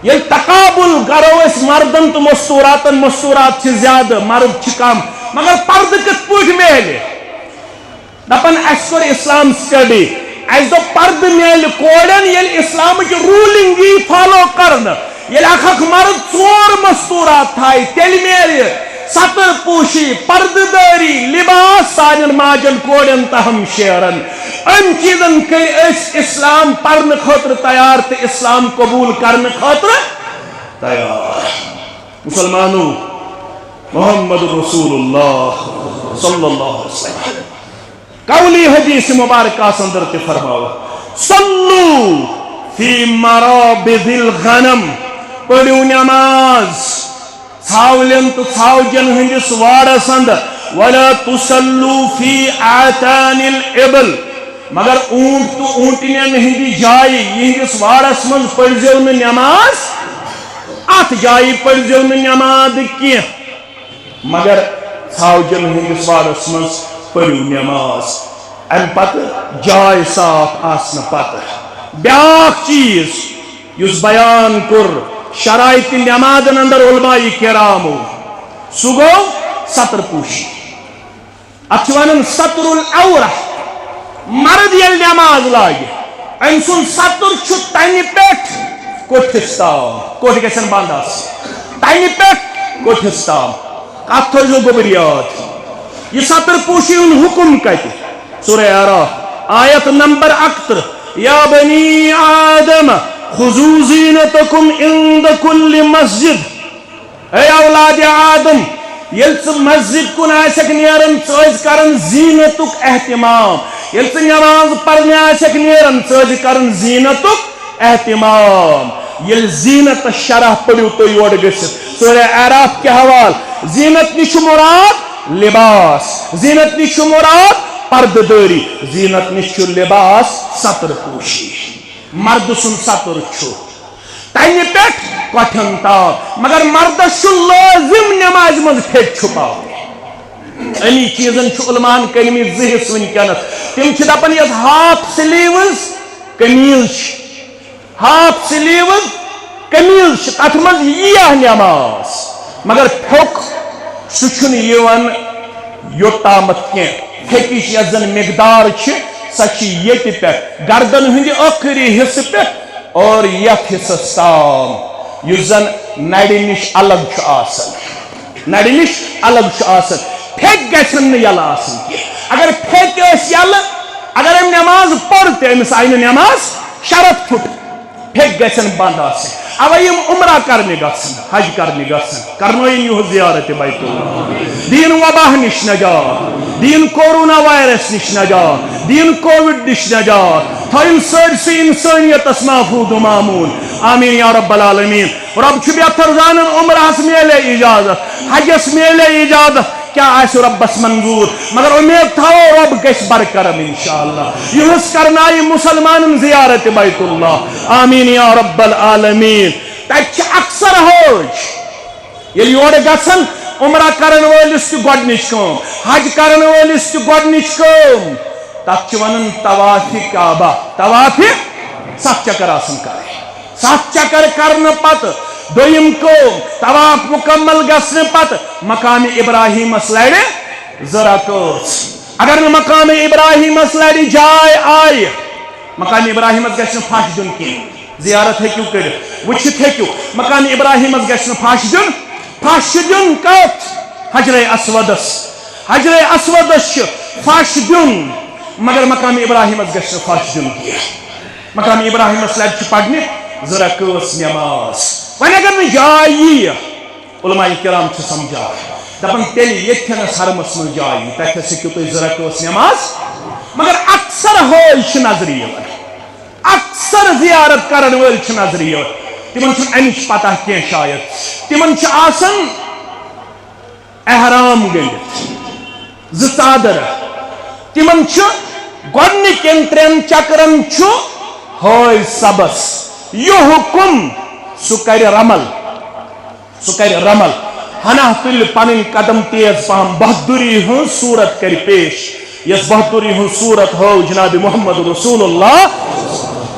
ییٚلہِ تقابل کرو أسۍ مردن تہٕ مستوراتن، مستورات چھِ زیادٕ، مرد چھِ کم، مگر پردٕ کِتھ پٲٹھۍ میلہِ؟ دپان، اسہِ کوٚر اسلام study، اسہِ دوٚپ، پردٕ میلہِ کورٮ۪ن، ییٚلہِ اسلامٕچ ruling یی follow کرنہٕ، ییٚلہِ اکھ اکھ مرد ژور مستورات تھایہِ، تیٚلہِ میلہِ ستر پوشی، پردٕ دٲری، لباس سانٮ۪ن ماجن، کورٮ۪ن تہٕ ہمشیرن۔ أمۍ چیٖزن کٔرۍ أسۍ اسلام پرنہٕ خٲطرٕ تیار تہٕ اسلام قبول کرنہٕ خٲطرٕ تیار۔ مسلمانو، محمد رسول اللہ صلی اللہ علیہ وسلم قولی حدیث مبارکہ اندر تہِ فرماو، صلو فی مرابض الغنم، پٔرِو نماز ژھاولٮ۪ن تہٕ ژھاوجٮ۪ن ہٕنٛدِس واڑس اندر، ولا تصلو فی آتان الابل، مگر اونٹ تہٕ اونٹنٮ۪ن ہٕنٛدِ جایہِ، یِہنٛدِس واڑس منٛز پٔرزیو نہٕ نماز، اتھ جایہِ پٔرزیو نہٕ نماز کینٛہہ۔ مگر ژھاوجن ہٕنٛدِس وارس منٛز پٔرِو نماز۔ امہِ پتہٕ جاے صاف آسنہٕ پتہٕ۔ بیٛاکھ چیٖز یُس بیان کوٚر شرائط نمازن اندر علماء کرامو، سُہ گوٚو ستر پوشی۔ اتھ چھِ ونان ستر العورہ۔ مرد ییٚلہِ نماز لاگہِ، أمۍ سُنٛد ستر چھُ تنہِ پٮ۪ٹھ کوٚٹھِس تام۔ کوٚٹھۍ گژھن بنٛد آسٕنۍ۔ تنہِ پٮ۪ٹھ کوٚٹھِس تام۔ کتھ تھٲیزیو گوٚبُر یاد۔ یہِ ستر پوشی ہُنٛد حُکم کتہِ؟ سورہ اعراف، آیت نمبر اکترٕہ۔ یا بنی آدم خذوا زینتکم عند کل مسجد۔ اے اولاد آدم، ییٚلہِ ژٕ مسجد کُن آسکھ نیران، ژٕ ٲسۍ کران زینتُک اہتمام۔ ییٚلہِ ژٕ نماز پرنہِ آسکھ نیران، ژٕ ٲسۍ کران زینتُک اہتمام۔ ییٚلہِ زینتس شرح پٔرِو تُہۍ یورٕ گٔژھِتھ، سورہ اعراف کہِ حوالہٕ، زینت نِش چھُ مراد لباس، زینت نِش چھُ مراد پردٕ دٲری، زینت نِش چھُ لباس ستر پوشی۔ مرد سُنٛد ستر چھُ تنہِ پٮ۪ٹھ کۄٹھٮ۪ن تام، مگر مردس چھُ لٲزم نمازِ منٛز پھیٚکۍ چھُپاوٕنۍ۔ اَمی چیٖزن چھُ علماہن کٔرمٕتۍ زٕ حصہٕ وٕنکیٚنس۔ تِم چھِ دپان، یۄس half sleeves قمیٖض چھِ، half sleeves قمیٖض چھِ، تتھ منٛز ییٖیاہ نماز، مگر پھیوٚک سُہ چھُنہٕ یِوان یوٚتامَتھ کینٛہہ۔ پھیٚکِچ یۄس زن مقدار چھِ، سۄ چھِ ییٚتہِ پٮ۪ٹھ گردن ہٕنٛدِ ٲخری حصہٕ پٮ۪ٹھ اور یتھ حصس تام، یُس زن نرِ نِش الگ چھُ آسان۔ نرِ نِش الگ چھُ آسان۔ پھیٚکۍ گژھن نہٕ یلہٕ آسٕنۍ کینٛہہ۔ اگر پھیٚکۍ ٲسۍ یلہٕ، اگر أمۍ نماز پٔر تہِ، أمِس آیہِ نہٕ نماز، شرط پھُٹ۔ پھیٚکۍ گژھن بنٛد آسٕنۍ۔ اَوَے یِم عمرہ کرنہِ گژھن، حج کرنہِ گژھن، کرنٲیِن یِہُس زیارت بیت اللہ۔ دِیِن وباہ نِش نجات، دِیِن کورونا وائرس نِش نجات، دِیِن کووِڈ نِش نجات، تھٲیِن سٲرسٕے اِنسٲنیتس محفوظ و مامون۔ آمین یا رب العالمین۔ رب چھُ بہتر زانان، عمرہس میلے اجازت، حجس میلے اجازت، کیا آسہِ رۄبس منظور، مگر امید تھاوو رۄب گژھِ برکرم انشاءاللہ۔ یُہُس کرنایہِ مسلمانن زیارت بیت اللہ۔ آمین یا رب العالمین۔ تتہِ چھِ اکثر حٲج ییٚلہِ یورٕ گژھن، عمرہ کرن وٲلِس چھِ گۄڈنِچ کٲم، حج کرن وٲلِس چھِ گۄڈنِچ کٲم، تتھ چھِ ونان طواف کعبہ، طواف ستھ چکر آسان کرٕنۍ۔ ستھ چکر کرنہٕ پتہٕ دوٚیِم کٲم، طواف مکمل گژھنہٕ پتہٕ مقام ابراہیمس لرِ زٕ رکٲژ۔ اگر نہٕ مقام ابراہیمس لرِ جاے آیہِ، مقام ابراہیمس گژھِ نہٕ پھش دیُن کینٛہہ۔ زیارت ہیٚکِو کٔرِتھ، وٕچھِتھ ہیٚکِو، مقام ابراہیمس گژھِ نہٕ پھش دیُن۔ پھش چھُ دیُن کتھ؟ حجرِ اسودس۔ حجرِ اسودس چھُ پھش دیُن، مگر مقام ابراہیمس گژھِ نہٕ پھش دیُن کینٛہہ۔ مقام ابراہیمس لرِ چھِ پرنہِ زٕ رکٲژ نماز۔ وۄنۍ اگر نہٕ جاے ییہِ، علماء کرام چھِ سمجھاوان، دپان تیٚلہِ ییٚتھٮ۪نس حرمس منٛز جاے ییہِ، تتھٮ۪س ہیٚکِو تُہۍ زٕ رکٲژ نماز۔ مگر اکثر حٲج چھِ نظرِ یِوان، اکثر زیارت کرن وٲلۍ چھِ نظرِ یِوان، تِمن چھُنہٕ امِچ پتہ کینٛہہ شاید۔ تِمن چھِ آسان احرام گٔنڈِتھ، زٕ ژادر۔ تِمن چھُ گۄڈنِکٮ۪ن ترٛٮ۪ن چکرن چھُ ہٲوۍ سبس یہِ حُکُم، سُہ کرِ رمل، سُہ کرِ رمل۔ ہنا تُلہِ پنٕنۍ قدم تیز پہم، بہادُری ہٕنٛز صوٗرت کرِ پیش۔ یۄس بہادُری ہٕنٛز صوٗرت ہٲو جناب محمد رسول اللہ،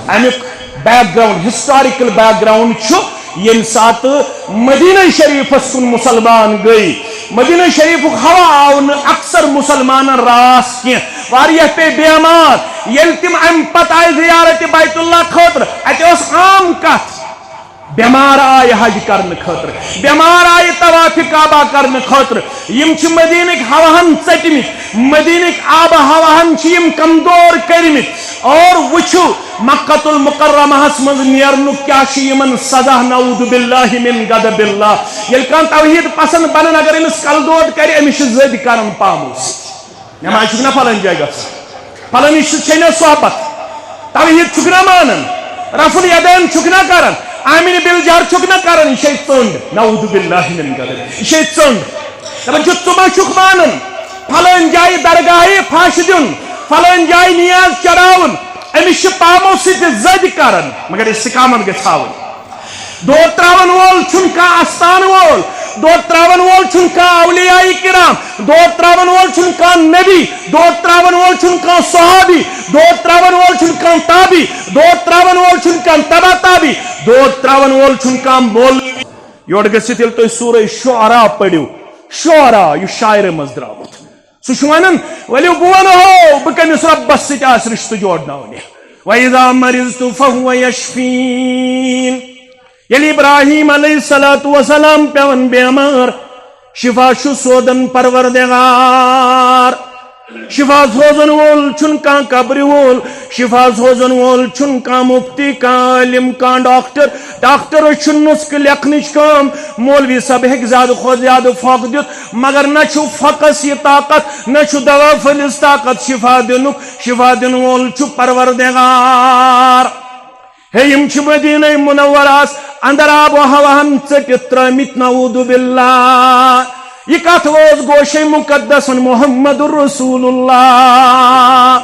امیُک background، historical background چھُ، ییٚمہِ ساتہٕ مدینہ شریفس کُن مسلمان گٔے، مدینہ شریفُک ہوا آو نہٕ اکثر مسلمانن راس کینٛہہ۔ واریاہ پیٚیہِ بیمار۔ ییٚلہِ تِم امہِ پتہٕ آیہِ زیارت بیت اللہ خٲطرٕ، اتہِ ٲس عام کتھ، بیمار آیہِ حج کرنہٕ خٲطرٕ، بیمار آیہِ طواف کعبہ کرنہٕ خٲطرٕ۔ یِم چھِ مدینٕکۍ ہواہن ژٔٹمٕتۍ، مدینٕکۍ آب و ہواہن چھِ یِم کمزور کٔرمٕتۍ۔ اور وٕچھِو، مکہ المکرمہس منٛز نیرنُک کیٛاہ چھُ یِمن سزا، نعوذ باللہ من غضب اللہ۔ ییٚلہِ کانٛہہ توحید پسند بنان، اگر أمِس کلہٕ دود کرِ، أمِس چھِ زٔدۍ کران پامو سۭتۍ۔ نماز چھُکھ نہ پھلٲنۍ جایہِ گژھان، پھلٲنِس سۭتۍ چھے نہ صحبت، توحید چھُکھ نہ مانان، رفع الیدین چھُکھ نہ کران، آمین بالجہر چھُکھ نہ کران، یہِ چھے ژٔنٛڈ، نعوذ باللہ من غضب، یہِ چھے ژٔنٛڈ۔ دپان چھُ، ژٕ ما چھُکھ مانان پھلٲنۍ جایہِ درگاہہِ پھش دیُن، پھلٲنۍ جایہِ نیاز چڑاوُن، أمِس چھِ پامو سۭتۍ زٔدۍ کران، مگر استقامت گژھِ ہاوٕنۍ۔ دود تراون وول چھُنہٕ کانٛہہ استان وول، دود تراون وول چھُنہٕ کانٛہہ اولیاء کرام، دود تراون وول چھُنہٕ کانٛہہ نبی، دود تراون وول چھُنہٕ کانٛہہ صحابی، دود تراون وول چھُنہٕ کانٛہہ تابی، دود تراون وول چھُنہٕ کانٛہہ تبع تابی، دود تراون وول چھُنہٕ کانٛہہ مولوی۔ یورٕ گٔژھِتھ ییٚلہِ تُہۍ سورہ شعراء پٔرِو، شعراء، یُس شاعرِ منٛز درامُت، سُہ چھُ ونان، ؤلِو بہٕ ونہو، بہٕ کٔمِس رۄبس سۭتۍ آسہِ رشتہٕ جوڑناونہِ۔ وَإِذَا مَرِضْتُ فَهُوَ يَشْفِينِ۔ ییٚلہِ ابراہیم علیہ الصلوۃ والسلام پیوان بیمار، شفا چھُ سوزان پروردگار۔ شفا سوزن وول چھُنہٕ کانٛہہ قبرِ وول، شفا سوزن وول چھُنہٕ کانٛہہ مفتی، کانٛہہ عالم، کانٛہہ ڈاکٹر۔ ڈاکٹرس چھُنہٕ نسخہٕ لیکھنٕچ کٲم۔ مولوی صٲب ہیٚکہِ زیادٕ کھۄتہٕ زیادٕ پھۄکھ دِتھ، مگر نہ چھُ پھۄکس یہِ طاقت، نہ چھُ دوا پھٔلِس طاقت شفا دِنُک۔ شفا دِنہٕ وول چھُ پروردگار۔ ہے، یِم چھِ مدینہ منورس اندر آب و ہواہن ژٔٹِتھ ترٲمٕتۍ، نعوذ باللہ۔ یہِ کتھ وٲژ گوشے مقدسن محمد رسول اللہ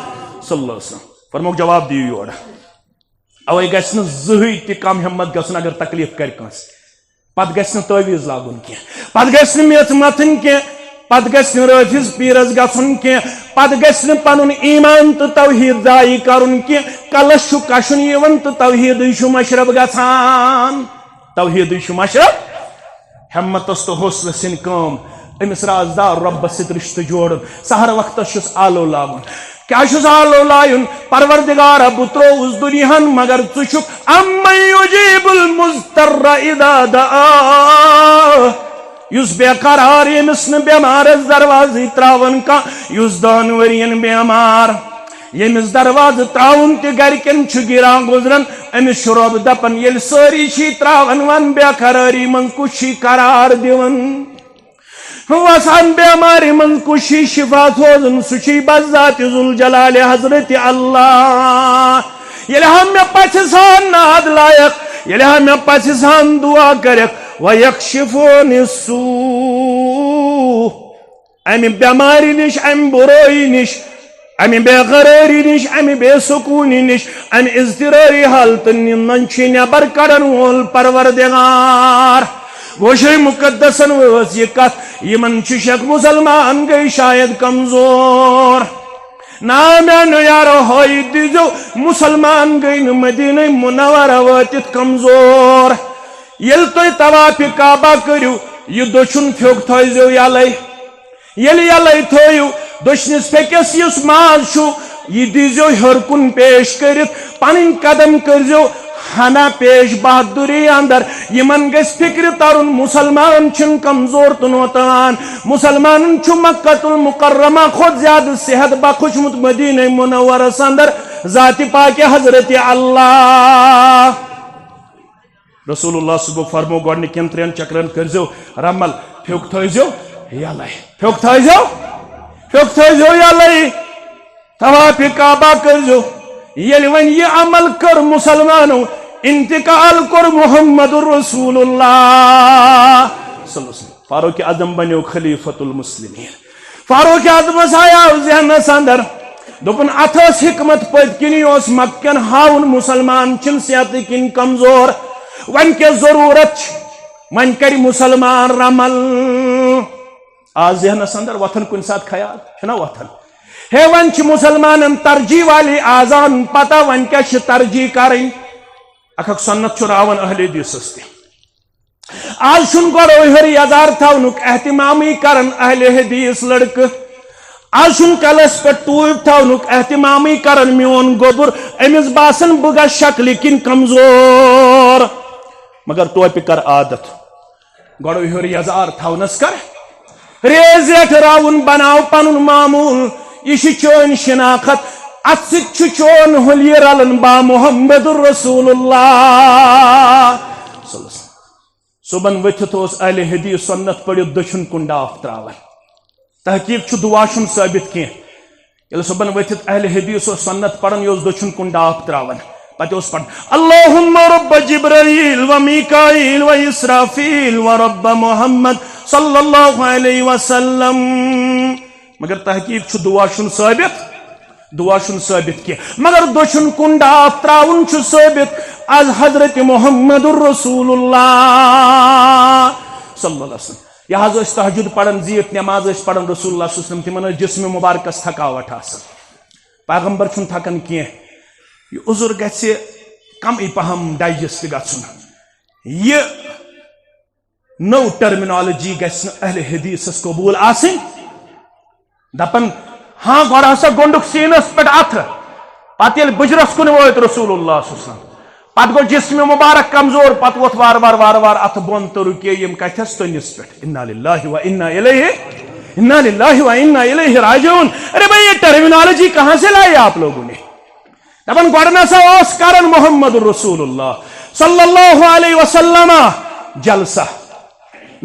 صلی اللہ علیہ وسلم؟ فرموک، جواب دِیِو یورٕ۔ اوے گژھِ نہٕ زٕہٕے تہِ کم ہمت گژھُن اگر تکلیف کرِ کٲنٛسہِ۔ پتہٕ گژھِ نہٕ تعویذ لاگُن کینٛہہ، پتہٕ گژھِ نہٕ میٚژ متھٕنۍ کینٛہہ، پتہٕ گژھِ نہٕ رٲفِض پیٖرس گژھُن کینٛہہ، پتہٕ گژھِ نہٕ پنُن ایمان تہٕ توحید ضایع کرُن کینٛہہ۔ کلس چھُ کشُن یِوان تہٕ توحیدٕے چھُ مشرب گژھان۔ توحیدٕے چھُ مشرب۔ ہمتس تہٕ حوصلس سٕنٛدۍ کٲم، أمِس رازدار رۄبس سۭتۍ رشتہٕ جوڑُن۔ سحر وقتس چھُس آلو لاگُن۔ کیٛاہ چھُس آلو لایُن؟ پروردگارا، بہٕ ترووُس دُنیاہن، مگر ژٕ چھُکھ، امن یجیب المضطر اذا دعا، یُس بے قرار، ییٚمِس نہٕ بٮ۪مارس دروازٕے تراوان کانٛہہ، یُس دہن ؤرین بٮ۪مار، ییٚمِس دروازٕ تراوُن تہِ گرِکٮ۪ن چھُ گِران گُزران، أمِس چھُ رۄب دپان، ییٚلہِ سٲری چھی تراوان، ون بے قرٲری منٛز کُس چھی قرار دِوان؟ وسان بیمارِ منٛز کُس چھی شفا سوزان؟ سُہ چھی بس ذات ذوالجلال حضرت اللہ۔ ییٚلہِ ہا مےٚ پژھِ سان ناد لایکھ، ییٚلہِ ہا مےٚ پژھِ سان دعا کرکھ، ویکشف عن السوء، امہِ بیمارِ نِش، امہِ بُرٲیی نِش، امہِ بے قرٲری نِش، امہِ بے سکوٗنی نِش، امہِ اضطراری حالتن نِش چھُ نٮ۪بر کڑن وول پروردگار۔ گوشے مقدسن وٲژ یہِ کتھ، یِمن چھُ شک مسلمان گٔے شاید کمزور۔ نا میانیو یارو، ہٲیِتھ دیٖزیو مسلمان گٔے نہٕ مدینہ منورہ وٲتِتھ کمزور۔ ییٚلہِ تُہۍ طواف کعبہ کٔرِو، یہِ دٔچھُن پھیوٚک تھٲیزیو یلے۔ ییٚلہِ یلے تھٲیِو، دٔچھنِس پھیٚکِس یُس ماز چھُ، یہِ دیٖزیو ہیوٚر کُن پیش کٔرِتھ، پنٕنۍ قدم کٔرزیو ہنا پیش بہادُری اندر۔ یِمن گژھِ فکرِ ترُن، مسلمان چھِنہٕ کمزور تہٕ نوتوان۔ مسلمانن چھُ مکہ المکرمہ کھۄتہٕ زیادٕ صحت بخشمُت مدینہ منورس اندر ذاتِ پاکِ حضرت اللہ۔ رسول اللہ صبح فرمو، گۄڈنِکٮ۪ن ترٛٮ۪ن چکرن کٔرزیو رمل، پھیوٚک تھٲیزیو یلے، پھیوٚک تھٲیزیو، پھیوٚک تھٲیزیو یلے، طواف کعبہ کٔرزیو۔ ییٚلہِ وۄنۍ یہِ عمل کٔر مسلمانو، انتقال کوٚر محمد رسول اللہ صلی اللہ علیہ وسلم، فاروق اعظم بنیو خلیفۃ المسلمین۔ فاروق اعظمس آیاو ذہنس اندر، دوٚپُن، اتھ ٲس حکمت پٔتۍ کِنی، اوس مکہ کٮ۪ن ہاوُن مسلمان چھِنہٕ صحتہٕ کِنۍ کمزور، وۄنۍ کیٛاہ ضروٗرت چھِ، وۄنۍ کرِ مسلمان رمل۔ آز ذہنس اندر وۄتھان کُنہِ ساتہٕ خیال، چھُنہ وۄتھان؟ ہے، وۄنۍ چھِ مسلمانن ترجیح والی آزان پتہ، وۄنۍ کیٛاہ چھِ ترجیح کرٕنۍ؟ اکھ اکھ سنت چھُ راوان اہل حدیثس تہِ۔ آز چھُنہٕ گۄڈٕ ہیوٚر یزار تھاونُک اہتمامٕے کران اہل حدیث لڑکہٕ۔ آز چھُنہٕ کلس پٮ۪ٹھ ٹوپۍ تھاونُک اہتمامٕے کران میون گوٚبُر۔ أمِس باسان بہٕ گژھٕ شکلہِ کِنۍ کمزور۔ مگر ٹوپہِ کر عادت، گۄڈٕ ہیوٚر یزار تھاونس کر ریز ریٹھ راوُن بناو پنُن معموٗل۔ یہِ چھِ چٲنۍ شناخت، اتھ سۭتۍ چھُ چون حُلیہِ رلان با محمد رسول اللہ۔ صلی اللہ علیہ وسلم۔ صبحن ؤتھِتھ اوس اہل حدیث سنت پٔرِتھ دٔچھُن کُن ڈاپھ تراوان۔ تحقیق چھُ دُعا چھُنہٕ ثٲبت کینٛہہ۔ ییٚلہِ صبحن ؤتھِتھ اہل حدیث اوس سنت پران، یہِ اوس دٔچھُن کُن ڈاپھ تراوان۔ پتہٕ اوس پران، اللہم رب جبرائیل و میکائیل و اسرافیل و رب محمد صلی اللہ علیہ وسلم۔ مگر تحقیق چھُ دُعا چھُنہٕ ثٲبت، دُعا چھُنہٕ ثٲبت کینٛہہ، مگر دٔچھُن کُن ڈاپھ تراوُن چھُ ثٲبت۔ از حضرت محمد رسول اللہ صلی اللہ علیہ وسلم۔ یہِ حظ ٲسۍ تہجد پران، زیٖٹھ نماز ٲسۍ پران رسول اللہ صلی اللہ علیہ وسلم، تِمن ٲس جسم مبارکس تھکاوٹ آسان۔ پیغمبر چھُنہٕ تھکان کینٛہہ۔ یہِ عذر گژھِ کمٕے پہم ڈائجسٹ گژھُن۔ یہِ نٔو ٹرمینالوجی گژھِ نہٕ اہل حدیثس قبول آسٕنۍ۔ دپان، ہاں، گۄڈٕ ہسا گوٚنڈُکھ سیٖنس پٮ۪ٹھ اتھٕ، پتہٕ ییٚلہِ بُجرس کُن وٲتۍ رسول اللہ صلی اللہ علیہ وسلم، پتہٕ گوٚو جسم مبارک کمزور، پتہٕ ووٚتھ وارٕ وارٕ وارٕ وارٕ اتھٕ بۄن تہٕ رُکے یِم کتھس تٔنِس پٮ۪ٹھ۔ انا للہ و انا الیہ، انا للہ و انا الیہ راجعون۔ ارے بھائی، یہ ٹرمینالوجی کہاں سے لائی آپ لوگوں نے؟ دپان، گۄڈٕ نسا اوس کران محمد رسول اللہ صلی اللہ علیہ وسلم جلسہ۔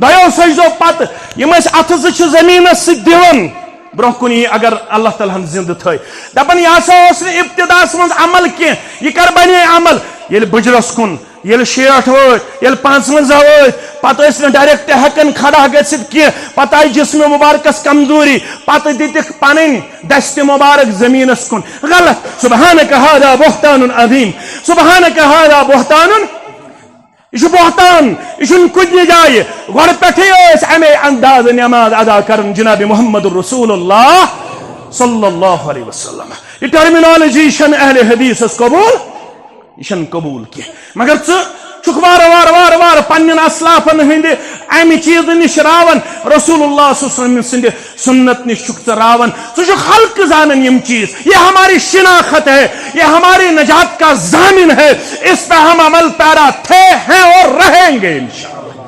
دۄیو سجدو پتہٕ یِم ٲسۍ اتھٕ زٕ چھِ زٔمیٖنس سۭتۍ دِوان، برونٛہہ کُن یی اگر اللہ تعالیٰ ہن زندٕ تھٲے۔ دپان، یہِ ہسا اوس نہٕ ابتداہس منٛز عمل کینٛہہ، یہِ کر بنے عمل؟ ییٚلہِ بُجرس کُن، ییٚلہِ شیٹھ وٲتۍ، ییٚلہِ پانٛژونٛزاہ وٲتۍ، پتہٕ ٲسۍ نہٕ ڈائریکٹ ہٮ۪کان کھڑا گٔژھِتھ کینٛہہ، پتہٕ آیہِ جسم مبارکس کمزوری، پتہٕ دِتِکھ پنٕنۍ دستِ مبارک زمینس کُن۔ غلط۔ سبحانک ھذا بہتان عظیم۔ سبحانک ھذا بہتان۔ یہِ چھُ بہتان، یہِ چھُنہٕ کُنہِ جایہِ۔ گۄڈٕ پٮ۪ٹھٕے ٲسۍ اَمے اندازٕ نماز ادا کران جناب محمد رسول اللہ صلی اللہ علیہ وسلم۔ یہِ ٹرمینالوجی چھنہٕ اہل حدیثس قبول۔ یہِ چھنہٕ قبول کینٛہہ۔ مگر ژٕ چھُکھ وارٕ وارٕ وارٕ وارٕ پننٮ۪ن اسلافن ہٕنٛدِ امہِ چیٖزٕ نِش راوان، رسول اللہ صلی اللہ علیہ وسلم سٕنٛدِ سنت نِش چھُکھ ژٕ راوان۔ ژٕ چھُکھ خلقہٕ زانان یِم چیٖز۔ یہ ہماری شناخت ہے، یہ ہماری نجات کا ضامن ہے، اس پہ ہم عمل پیرا تھے، ہیں اور رہیں گے انشاءاللہ۔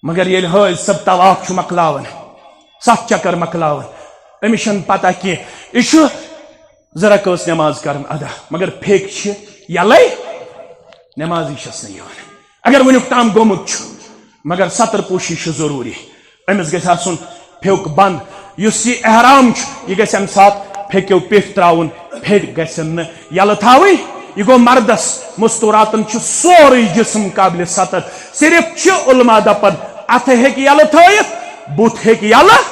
مگر ییٚلہِ حٲج صٲب طواف چھُ مۄکلاوان، ستھ چکر مۄکلاوان، أمِس چھَنہٕ پتہ کینٛہہ۔ یہِ چھُ زٕ رکٲژ نماز کران ادا، مگر پھیٚکۍ چھِ یلے، نمازٕے چھَس نہٕ یِوان۔ اگر وٕنیُک تام گوٚمُت چھُ، مگر ستر پوشی چھِ ضروٗری۔ أمِس گژھِ آسُن پھیوٚک بنٛد۔ یُس یہِ احرام چھُ، یہِ گژھِ اَمہِ ساتہٕ پھیٚکیو پیٚٹھۍ ترٛاوُن، پھیٚکۍ گژھن نہٕ یَلہٕ تھاوٕنۍ۔ یہِ گوٚو مردس۔ مستوراتن چھُ سورُے جسم قابل ستر۔ صرف چھِ علماء دپان، اَتھٕ ہیٚکہِ یَلہٕ تھٲیِتھ، بُتھ ہیٚکہِ یَلہٕ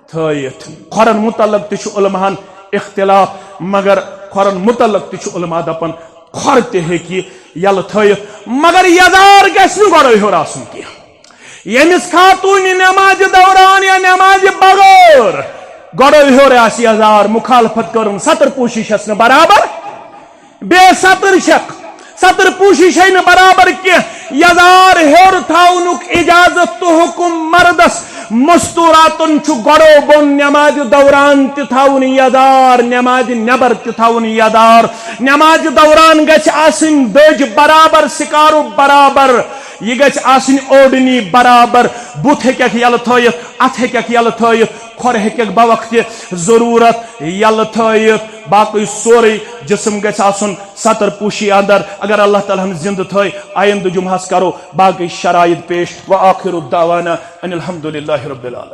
تھٲیِتھ۔ کھۄرن متعلق تہِ چھُ علماہن اختلاف، مگر کھۄرن متعلق تہِ چھُ علماء دپان، کھۄر تہِ ہیٚکہِ یَلہٕ تھٲیِتھ، مگر یَزار گژھِ نہٕ گۄڈَے ہیوٚر آسُن کینٛہہ۔ ییٚمِس خاتوٗنہِ نٮ۪مازِ دوران یا نٮ۪مازِ بغٲر گۄڈَے ہیوٚر آسہِ یَزار، مُخالفت کٔرٕن، ستر پوٗشی چھَس نہٕ برابر، بے ستر چھَکھ، ستر پوٗشی چھے نہٕ برابر کینٛہہ۔ یَزار ہیوٚر تھاونُک اجازت تہٕ حُکُم مردس۔ مستوراتن چھُ گۄڈو بۄن نٮ۪مازِ دوران تہِ تھاوُن یَزار، نٮ۪مازِ نٮ۪بر تہِ تھاوُن یَزار۔ نٮ۪مازِ دوران گژھِ آسٕنۍ دٔج برابر، سِکارُب برابر، یہِ گژھِ آسٕنۍ اوڈنی برابر۔ بُتھ ہیٚکٮ۪کھ یَلہٕ تھٲیِتھ، اَتھٕ ہیٚکٮ۪کھ یَلہٕ تھٲیِتھ، کھۄر ہیٚکٮ۪کھ بوقتہِ ضروٗرت یَلہٕ تھٲیِتھ۔ باقٕے سورُے جسم گژھِ آسُن ستر پوٗشی اندر۔ اگر اللہ تعالیٰ ہن زندٕ تھٲے، آیندٕ جمعہس کرو باقٕے شرائط پیش۔ وآخر دعوانا ان الحمد للہ رب العالمین۔